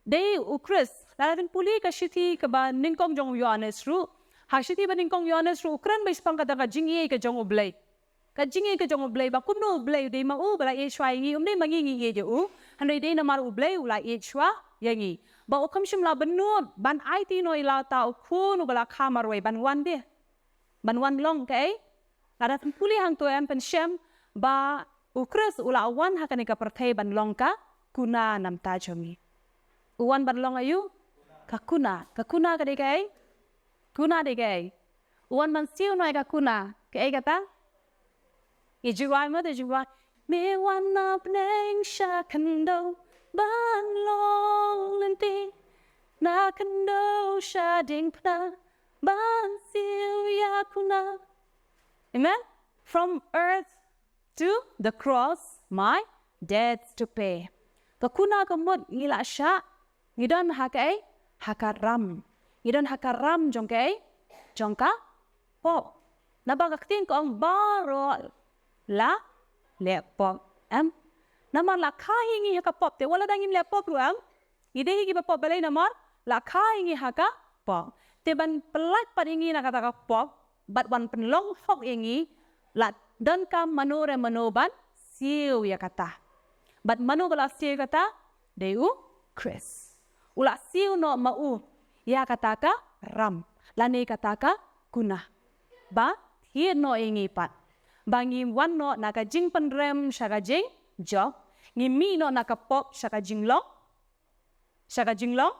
Dei u Khrist. Lada phin pule ka shithi kaba nyngkong jong u Ïoannis ruh. Ha shithi ba nyngkong Ïoannis ruh u kren bha shaphang kata ka jingïeit ka jong u Blei. Ka jingïeit ka jong u Blei, ba kumno u Blei u dei ma u ba la ïeit shuwa ïa ngi, ym dei ma ngi ngi ïeit ïa u. Hynrei dei namar u Blei u la ïeit shuwa ïa ngi. Ba u kham shym la bynnud ban aiti noh ïa la uta u khun uba la kha marwei ban wan de. Ban wan long kaei? Lada phin pule hangto em, phin shem ba u Khrist u la wan ha kane ka pyrthei ban long ka kuna namar jong ngi. U wan ban long aïu? Ka kuna. Ka kuna ka dei kaei? Kuna dei kaei? U wan ban siew noh ïa ka kuna. Kaei kata? Ngi ju rwai mo, te ju rwai. Me wan na bneng sha khyndew ban long lynti, na khyndew sha diengphna ban siew ïa kuna. Amen. From earth to the cross, my debts to pay. Ka kuna ka mut ngi la shah, ngi don ha kaei? Ha ka ram. Ngi don ha ka ram jong kaei? Jong ka pop. Naba ka ktien ka ong baroh la leh pop. Em? Namar la kha ïa ngi ha ka pop, te wat lada ngim leh pop ruh, em? Ngi dei hi kiba pop balei? Namar la kha ïa ngi ha ka pop. Te ban pyllait pat ïa ngi na kata ka pop, bad wan pynlong hok ïa ngi, la donkam mano re mano ban siew ïa kata. Bad mano ba la siew ïa kata? Dei u Khrist. U la siew noh ma u ïa kata ka ram, lane kata ka kuna. Ba thied noh ïa ngi pat. Ba ngi wan noh na ka jingpynrem sha ka jingjop. Ngi mih noh na ka pop sha ka jinglong, sha ka jinglong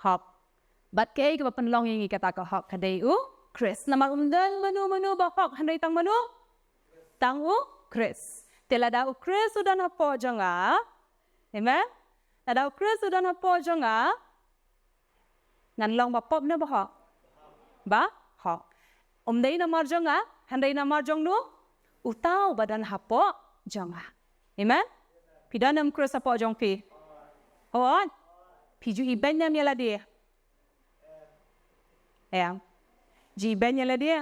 hok. Bad kaei kaba pynlong ïa ngi kata ka hok? Ka dei u Khrist. Namar ym don mano mano ba hok hynrei tang mano? Tang u Khrist. Te lada u Khrist u don hapoh jong nga. Amen. Lada u Khrist u don hapoh jong nga, ngan long ba pop ne ba hok? Ba hok. Ym dei namar jong nga, hynrei namar jong u, uta uba don hapoh jong nga. Amen. Phi don em u Khrist hapoh jong phi? Hooid. Phi ju ibeiñ em ïa lade? Em. Ju ibeiñ ïa lade?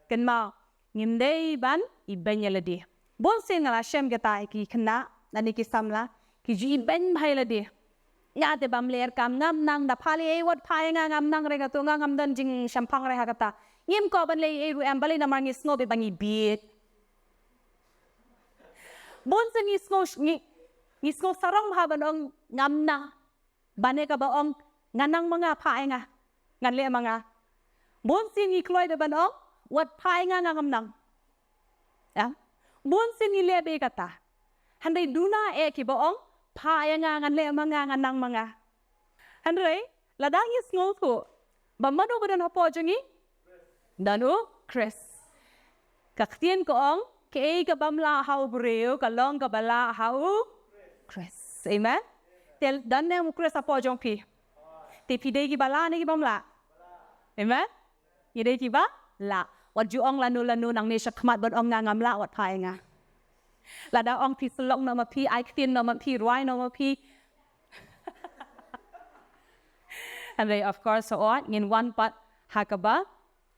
Kynmaw, ngim dei ban ibeiñ ïa lade. Bun sien nga la shem kita ki khynnah lane ki samla, ki ju ibeiñ bha ïa lade. Nga te bam lyer kam ngam nang, da phah lei ei wat phah ïa nga, ngam nang re, kato nga ngam don jingshemphang re ha kata. Ngim kwah ban leh ei ruh em, balei? Namar ngi sngew beit ba ngi bieit. Bun sien ngi sngew, ngi, ngi sngew sarong bha ban ong ngam nang. Bad ne kaba ong nga nang ma nga, phah ïa nga, ngan leh ma nga. Bun sien ngi kloi beit ban ong wat phah ïa nga, nga ngam nang. Em? Bun sien ngi leh beit kata. Hynrei duna eh kiba ong phah ïa nga, ngan leh ma nga, ngan nang ma nga. Hynrei lada ngi sngewthuh ba mano ba don hapoh jong ngi? Don u Khrist. Ka ktien ka ong, kaei ka bym lah ha u briew ka long kaba lah ha u Khrist. Amen. Te don ne em u Khrist hapoh jong phi? Te phi dei kiba lah ne ki bym lah? Amen. Ngi dei kiba lah. Wat ju ong lano lano nangne shakhmat ban ong nga ngam lah, wat phah ïa nga. Lada ong phi syllok noh ma phi, ai ktien noh ma phi, rwai noh ma phi. Hynrei of course, hooid, ngin wan pat ha kaba,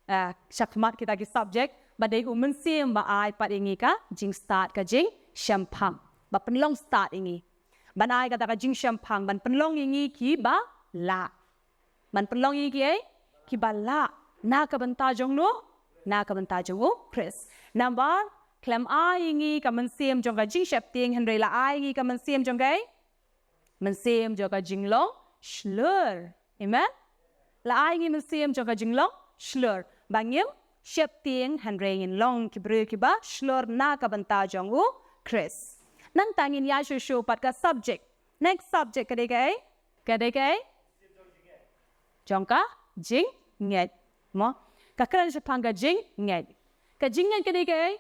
ah, shakhmat kita ki subject, ba dei u Mynsiem ba ai pat ïa ngi ka jingstad, ka jingshemphang. Ba pynlong stad ïa ngi. Ban ai kata ka jingshemphang, ban pynlong ïa ngi kiba lah. Ban pynlong ïa ngi kiei? Kiba lah. Na ka bynta jong u, na ka bynta jong u Khrist. Namar khlem ai ïa ngi ka mynsiem jong ka jingsheptieng, hynrei la ai ïa ngi ka mynsiem jong kaei? Mynsiem jong ka jinglong shlur. Amen. La ai ïa ngi mynsiem jong ka jinglong shlur. ba ngim sheptieng, hynrei ngin long ki briew kiba shlur na ka bynta jong u Khrist. Nangta ngin ïa shu shu pat ka subject. Next subject ka dei kaei? Ka dei kaei? Jong ka jingngeit. Mo? Ka kren shaphang ka jingngeit. Ka jingngeit ka dei kaei?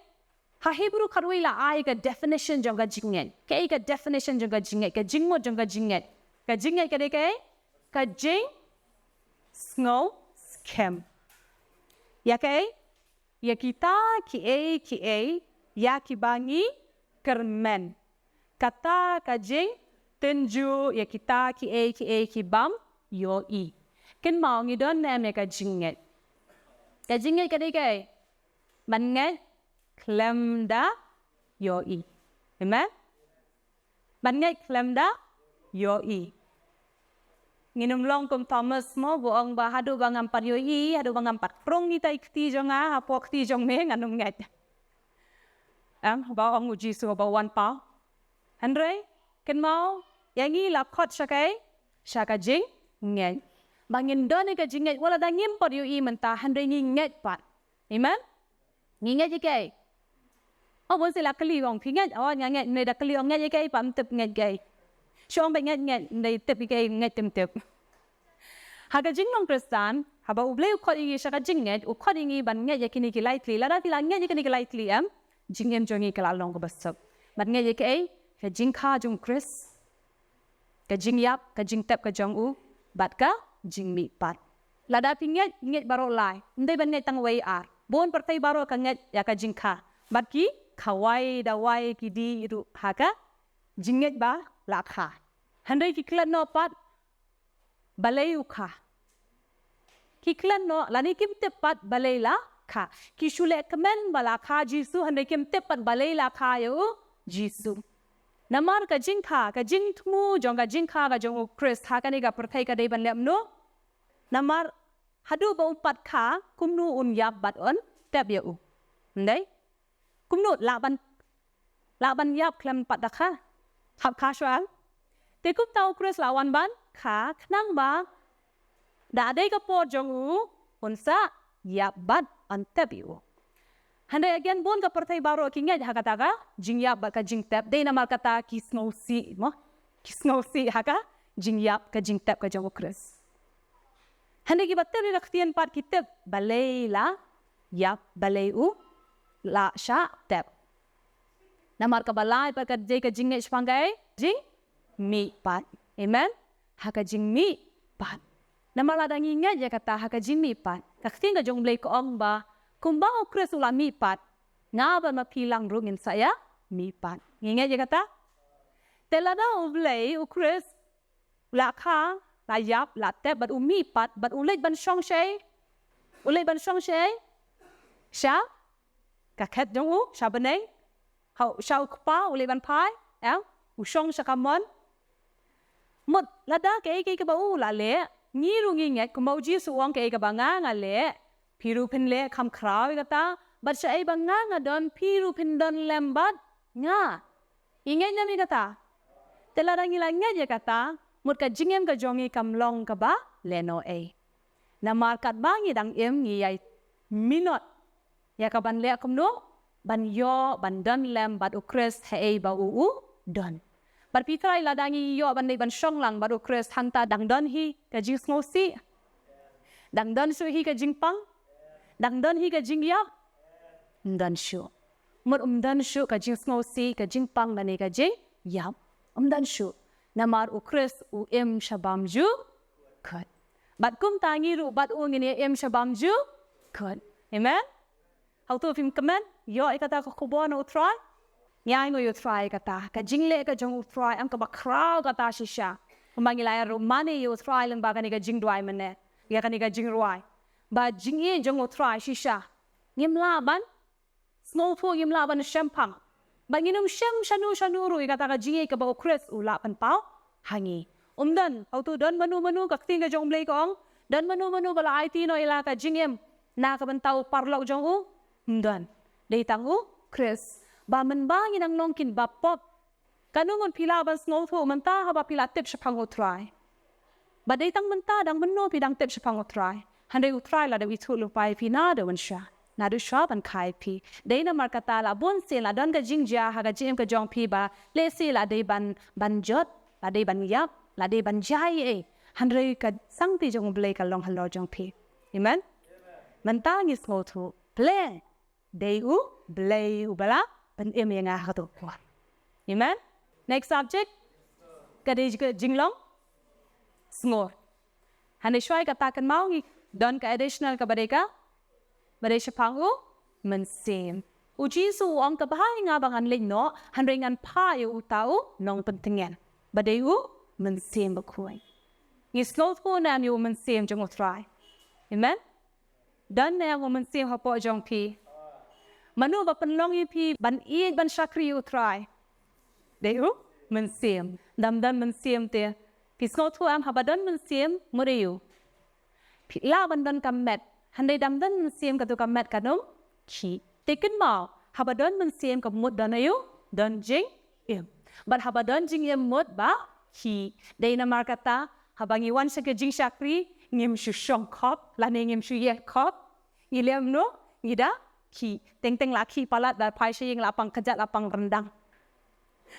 Ha Hebru khatwei la ai ka definition jong ka jingngeit. Kaei ka definition jong ka jingngeit? Ka jingmut jong ka jingngeit. Ka jingngeit ka dei kaei? Ka jingsngew skhem. Ïa kaei? Ïa kita kiei kiei ïa kiba ngi kyrmen. Kata ka jingtynjuh ïa kita kiei kiei kibym ïohi. Kynmaw, ngi don ne em ïa ka jingngeit? Ka jingngeit ka dei kaei? Ban ngeit khlem da ïohi. Amen? Ban ngeit khlem da ïohi. Ngin ym long kum Thomas mo, ba u ong ba haduh ba ngam pat ïohi, haduh ba ngam pat rung ïa itai i kti jong nga hapoh kti jong me, ngan ym ngeit. Em, ba u ong u Jisu ba u wan paw. Hynrei kynmaw, ïa ngi la khot sha kaei? Sha ka jingngeit. Ba ngin don ïa ka jingngeit wat la da ngim pat ïohi mynta, hynrei ngi ngeit pat. Amen? Ngi ngeit ïa kaei? Oh, bun sien la kylli, ong phi ngeit? Oh, nga ngeit. Ym dei da kylli, ong ngeit ïa kaei, pap, ym tip ngeit kaei. Shu ong ba ngeit, ngeit, ym dei tip ïa kaei, ngeit, ym tip. Ha ka jinglong Khristan, haba U Blei u khot ïa ngi sha ka jingngeit, u khot ïa ngi ban ngeit ïa kine ki lai tylli. Lada phi la ngeit ïa kine ki lai tylli, em, jingim jong ngi ka la long kaba suk. Ban ngeit ïa kaei? Ka jingkha jong u Khrist, ka jingïap, ka jingtep ka jong u, bad ka jingmihpat. Lada phi ngeit, ngeit baroh lai. Ym dei ban ngeit tang wei ar. Bun pyrthei baroh ka ngeit ïa ka jingkha. Bad ki khawai dawai ki dih ruh ha ka jingngeit ba la kha. Hynrei ki klet noh pat balei u kha. Ki klet noh, lane kim tip pat balei la kha. Ki shu leh kmen ba la kha Jisu, hynrei kim tip pat balei la kha ïa u Jisu. Namar ka jingkha, ka jingthmu jong ka jingkha ka jong u Khrist ha kane ka pyrthei ka dei ban leh kumno? Namar haduh ba un pat kha, kumno un ïap bad un tep ïa u? Ym dei? Kumno lah ban, lah ban ïap khlem pat da kha? Hap kha shuwa. Te kumta u Khrist la wan ban kha, khnang ba da dei ka por jong u, un sa ïap bad un tep ïa u. Hynrei again, bun ka pyrthei baroh ki ngeit ha kata ka jingïap bad ka jingtep, dei namar kata ki sngewsih mo. Ki sngewsih ha ka jingïap ka jingtep ka jong u Khrist. Hynrei kiba tip ïa ka ktien pat ki tip balei la ïap, balei u la shah tep. Namar kaba lai pat ka dei ka jingngeit shaphang kaei? Jingmihpat. Amen? Ha ka jingmihpat. Namar lada ngi ngeit ïa kata ha ka jingmihpat, ka ktien ka jong U Blei ka ong ba kumba u Khrist u la mihpat, nga bad ma phi lang ruh ngin sa ïa mihpat. Ngi ngeit ïa kata? Te lada U Blei, u Khrist, u la kha, la ïap, la tep, bad u mihpat, bad u leit ban shong shaei? U leit ban shong shaei? Sha ka khet jong u, sha bneng, ha, sha u Kpa, u leit ban phai, em, u shong sha kamon. Mut, lada kaei kaei kaba u la leh, ngi ruh ngi ngeit, kumba u Jisu u ong kaei kaba nga nga leh, phi ruh phin leh kham khraw ïa kata, bad shaei ba nga nga don, phi ruh phin don lem bad nga. Ngi ngeit ne em ïa kata? Te lada ngi la ngeit ïa kata, mut ka jingim ka jong ngi kam long kaba lehnohei. Namar katba ngi dang im ngi ïai minot ïa ka ban leh kumno? Ban ïoh ban don lem bad u Khrist haei ba u u don. Bad phi tharai lada ngi ïoh ban leit ban shong lang bad u Khrist, hangta dang don hi ka jingsngewsih? Dang don shuh hi ka jingpang? Dang don hi ka jingïap? Ym don shuh. Mut ym don shuh ka jingsngewsih, ka jingpang lane ka jingïap. Ym don shuh. Namar u Khrist u im sha bymjukut. Bad kumta ngi ruh bad u ngin ïa im sha bymjukut. Amen? Hato phim kmen ïoh ïa kata ka khubor na u Trai? Ngi ainguh ïa u Trai ïa kata. Ka jingleh ka jong u Trai em kaba khraw kata shisha. Kumba ngi la ïa ruh mane ïa u Trai lyngba kane ka jingduwai mynne, ïa kane ka jingrwai, ba jingïeit jong u Trai shisha ngim lah ban sngewthuh, ngim lah ban shemphang. Bad ngin ym shem shano shano ruh ïa kata ka jingïeit kaba u Khrist u la pynpaw ha ngi. Ym don, hato don mano mano, ka ktien ka jong u Blei ka ong, don mano mano ba la aiti noh ïa la ka jingim na ka bynta u paralok jong u? Ym don. Dei tang u Khrist. Ba mynba ngi dang long kin bapop, kano ngut phi lah ban sngewthuh mynta haba phi la tip shaphang u Trai? Ba dei tang mynta, dang mynno phi dang tip shaphang u Trai? Hynrei u Trai la dep ithuh lypa ïa phi naduh mynshuwa, naduh shuwa ban kha ïa phi. Dei namar kata la bun sien la don ka jingjia ha ka jingim ka jong phi ba lehse la dei ban, ban jot, la dei ban ïap, la dei ban jia ei ei. Hynrei ka sangti jong U Blei ka long halor jong phi. Amen. Mynta ngi sngewthuh, Blei, dei U Blei uba la pynim ïa nga ha kato ka por. Amen. Next subject, ka dei ka jinglong sngur. Hynrei shuwa kata kynmaw ngi don ka additional kaba dei ka, ba dei shaphang U Mynsiem. U Jisu u ong, ka bha ïa nga ba ngan leit noh, hynrei ngan phah ïa uta U Nongpyntngen, ba dei U Mynsiem Bakhuid. Ngi sngewthuh ne em ïa U Mynsiem jong U Trai? Amen. Don ne em U Mynsiem hapoh jong phi? Mano ba pynlong ïa phi ban ïeit ban shakri ïa U Trai? Dei U Mynsiem. Dam don Mynsiem te, phi sngewthuh em, haba don Mynsiem mut aïu? Phi lah ban don ka met, hynrei dam don Mynsiem kato ka met kan ym khih. Te kynmaw, haba don Mynsiem ka mut don aïu? Don jingim. Bad haba don jingim mut ba khih. Dei namar kata haba ngi wan sha ka jingshakri ngim shu shong khop lane ngim shu ïeng khop. Ngi leh kumno? Ngi da khih. Teng teng la khih palat, la phai sha ïing la pang kjat, la pang ryndang.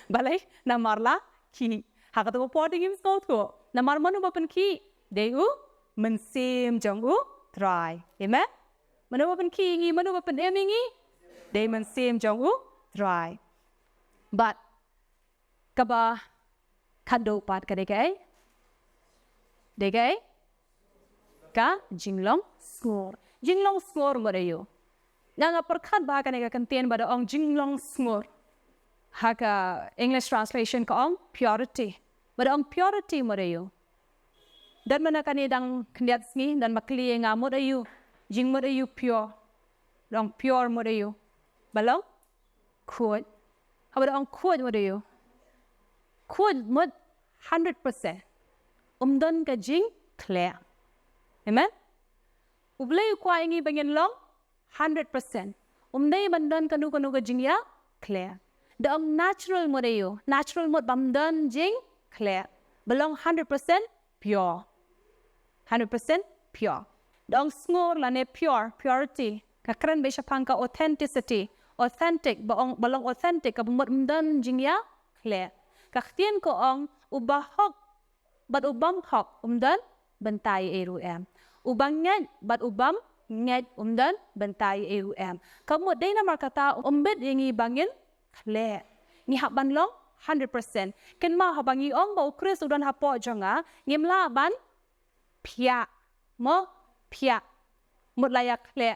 Balei? Namar la khih. Ha kato ka por te ngim sngewthuh. Namar mano ba pynkhih? Dei U Mynsiem jong U Trai. Amen. Mano ba pynkhih ïa ngi, mano ba pynim ïa ngi? Dei Mynsiem jong U Trai. Bad kaba khatduh pat ka dei kaei? Dei kaei? Ka jinglong sngur. Jinglong sngur mut aïu? Nga, nga pyrkhat ba ha kane ka kyntien ba da ong jinglong sngur, ha ka English translation ka ong purity. Ba da ong purity mut aïu? Don mynta kane dang khyndiat sngi don ba kylli ïa nga mut aïu, jingmut aïu pure? Da ong pure mut aïu? Ba long khuid. Haba da ong khuid mut aïu? Khuid mut hundred percent. Um don ka jingkhleh. Amen. U Blei u kwah ïa ngi ba ngin long hundred percent. Um dei ban don kano kano ka jingïakhleh. Da ong natural mut aïu? Natural mut bym don jingkhleh, ba long hundred percent pure. Hundred percent pure. Da ong sngur lane pure, purity, ka kren beit shaphang ka authenticity. Authentic, ba ong, ba long authentic kaba mut ym don jingïakhleh. Ka ktien ka ong, uba hok bad u bym hok um don bynta ei ei ruh em. U ba ngeit bad u bym ngeit um don bynta ei ei ruh em. Ka mut dei namar kata um bit ïa ngi ba ngin khleh. Ngi hap ban long hundred percent. Kynmaw haba ngi ong ba U Khrist u don hapoh jong nga, ngim lah ban phiah. Mo, phiah mut la ïakhleh.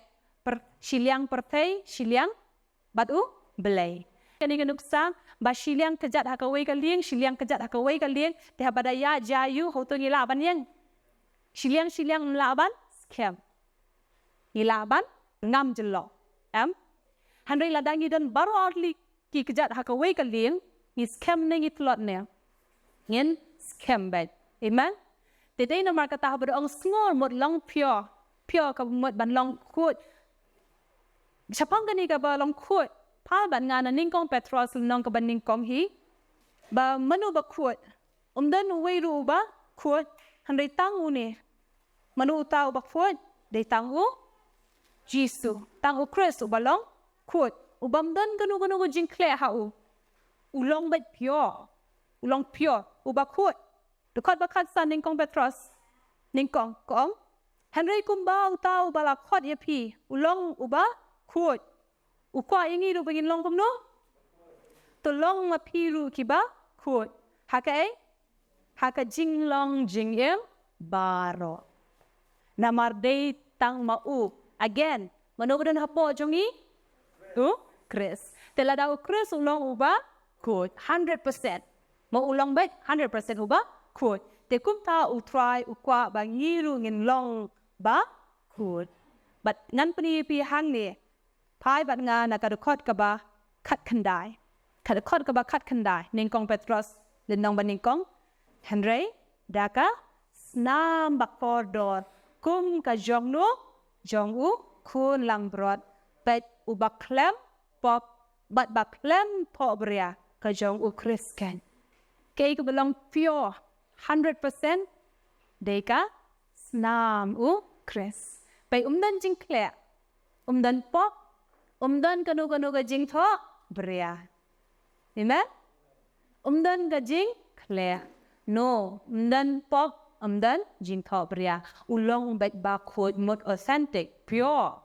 Shiliang pyrthei, shiliang bad U Blei. Kane ka nuksa ba shiliang kjat ha kawei ka lieng, shiliang kjat ha kawei ka lieng, te haba da ïaid jia ïa u, hato ngi lah ban ïeng? Shiliang shiliang ym lah ban skhem. Ngi lah ban ngam jyllop, em? Hynrei lada ngi don baroh artylli ki kjat ha kawei ka lieng, ngi skhem ne ngi tlot ne? Ngin skhem beit. Amen. Te dei namar kata haba da ong sngur mut long pure, pure kaba mut ban long khuid. Shaphang kane kaba long khuid, phai bad nga na Nyngkong Petros lynnong kaba nyngkong hi. Ba mano ba khuid? Um don uwei ruh uba khuid, hynrei tang une. Mano uta uba khuid? Dei tang U Jisu, tang U Khrist uba long khuid, u bym don kano kano ka jingkhleh ha u. U long beit pure. U long pure, uba khuid. Dkhot ba khatsan Nyngkong Petros nyngkong ka ong, hynrei kumba uta uba la khot ïa phi u long uba khuid, u kwah ïa ngi ruh ba ngin long kumno? To long ma phi ruh kiba khuid ha kaei? Ha ka jinglong jingim baroh. Namar dei tang ma u. Again, mano ba don hapoh jong ngi? U Khrist. Te lada U Khrist u long uba khuid hundred percent, ma u long beit hundred percent uba khuid, te kumta U Trai u kwah ba ngi ruh ngin long ba khuid. Bad ngan pyni ïa phi hangne. Phai bad nga na ka dkhot kaba khatkhyndai. Ka dkhot kaba khatkhyndai, Nyngkong Petros lynnong ba nyngkong. Hynrei da ka snam ba kordor, kum ka jong no? Jong u khun langbrot, peit, uba khlem pop bad ba khlem thohbria, ka jong U Khrist keiñ. Kaei kaba long pure hundred percent? Dei ka snam U Khrist. Peit, um don jingkhleh, um don pop, um don kano kano ka jingthoh bria. Amen? Um don ka jingkhleh. No, um don pop, um don jingthoh bria. U long beit bakhuid mut authentic, pure.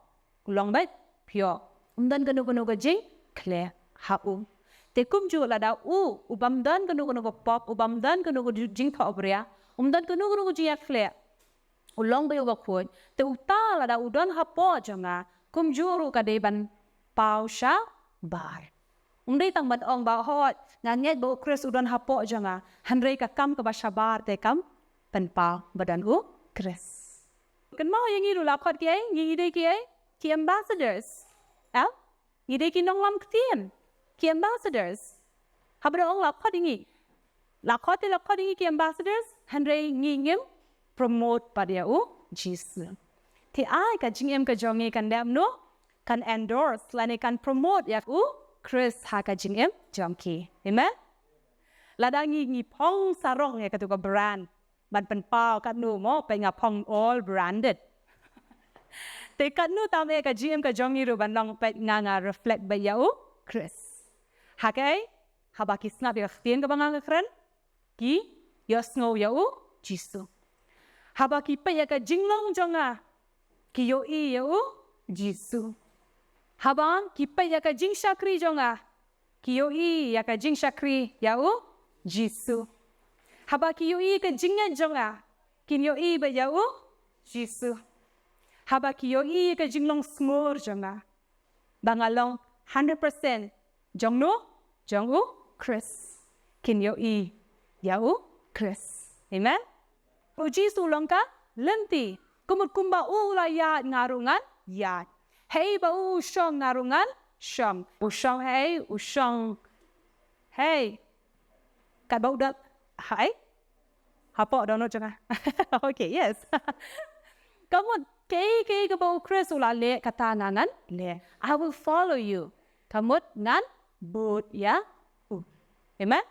U long beit pure. Um don kano kano ka jingkhleh ha u. Te kumjuh lada u, u bym don kano kano ka pop, u bym don kano ka jingthoh bria, um don kano kano ka jingïakhleh, u long beit uba khuid. Te uta lada u don hapoh jong nga, kumjuh ruh ka dei ban paw shabar. Um dei tang ban ong ba, hooid, nga ngeit ba u Khrist u don hapoh jong nga. Hynrei ka kam kaba shabar te kam pynpaw ba don u Khrist. Kynmaw ïa ngi ruh la khot ki ei, ngi dei ki ei, ki ambassadors. Em? Ngi dei ki nonglam ktien, ki ambassadors. Haba da ong la khot ïa ngi, la khot te la khot ïa ngi ki ambassadors, hynrei ngi ngim promote pat ïa u Jisu. Te ai ka jingim ka jong ngi kan dei kumno? Kan endorse lane kan promote ïa u Khrist ha ka jingim jong ki. Amen? Lada ngi, ngi phong sarong ïa katu ka brand ban pynpaw katno mo, peit nga phong all branded. Te katno tam eh ka jingim ka jong ngi ruh ban long peit nga, nga reflect beit ïa u Khrist. Ha kaei? Haba ki sngap ïa ka ktien kaba nga nga kren, ki ïohsngew ïa u Jisu. Haba ki peit ïa ka jinglong jong nga, ki ïohi ïa u Jisu. Haba ki peit ïa ka jingshakri jong nga, ki ïohi ïa ka jingshakri ïa u Jisu. Haba ki ïohi ïa ka jingngeit jong nga, kin ïohi beit ïa u Jisu. Haba ki ïohi ïa ka jinglong sngur jong nga, ba nga long hundred percent jong no, jong u Khrist, kin ïohi ïa u Khrist. Amen? U Jisu u long ka lynti. Ka mut kumba u la ïaid nga ruh ngan ïaid. Hei ba u shong nga ruh ngan shong. U shong hei, u shong hei. Katba u don hei. Hapoh dohnud jong nga. Okay, yes. Ka mut kaei kaei kaba u Khrist u la leh kata nga ngan leh. I will follow you. Ka mut ngan bud ïa u. Amen?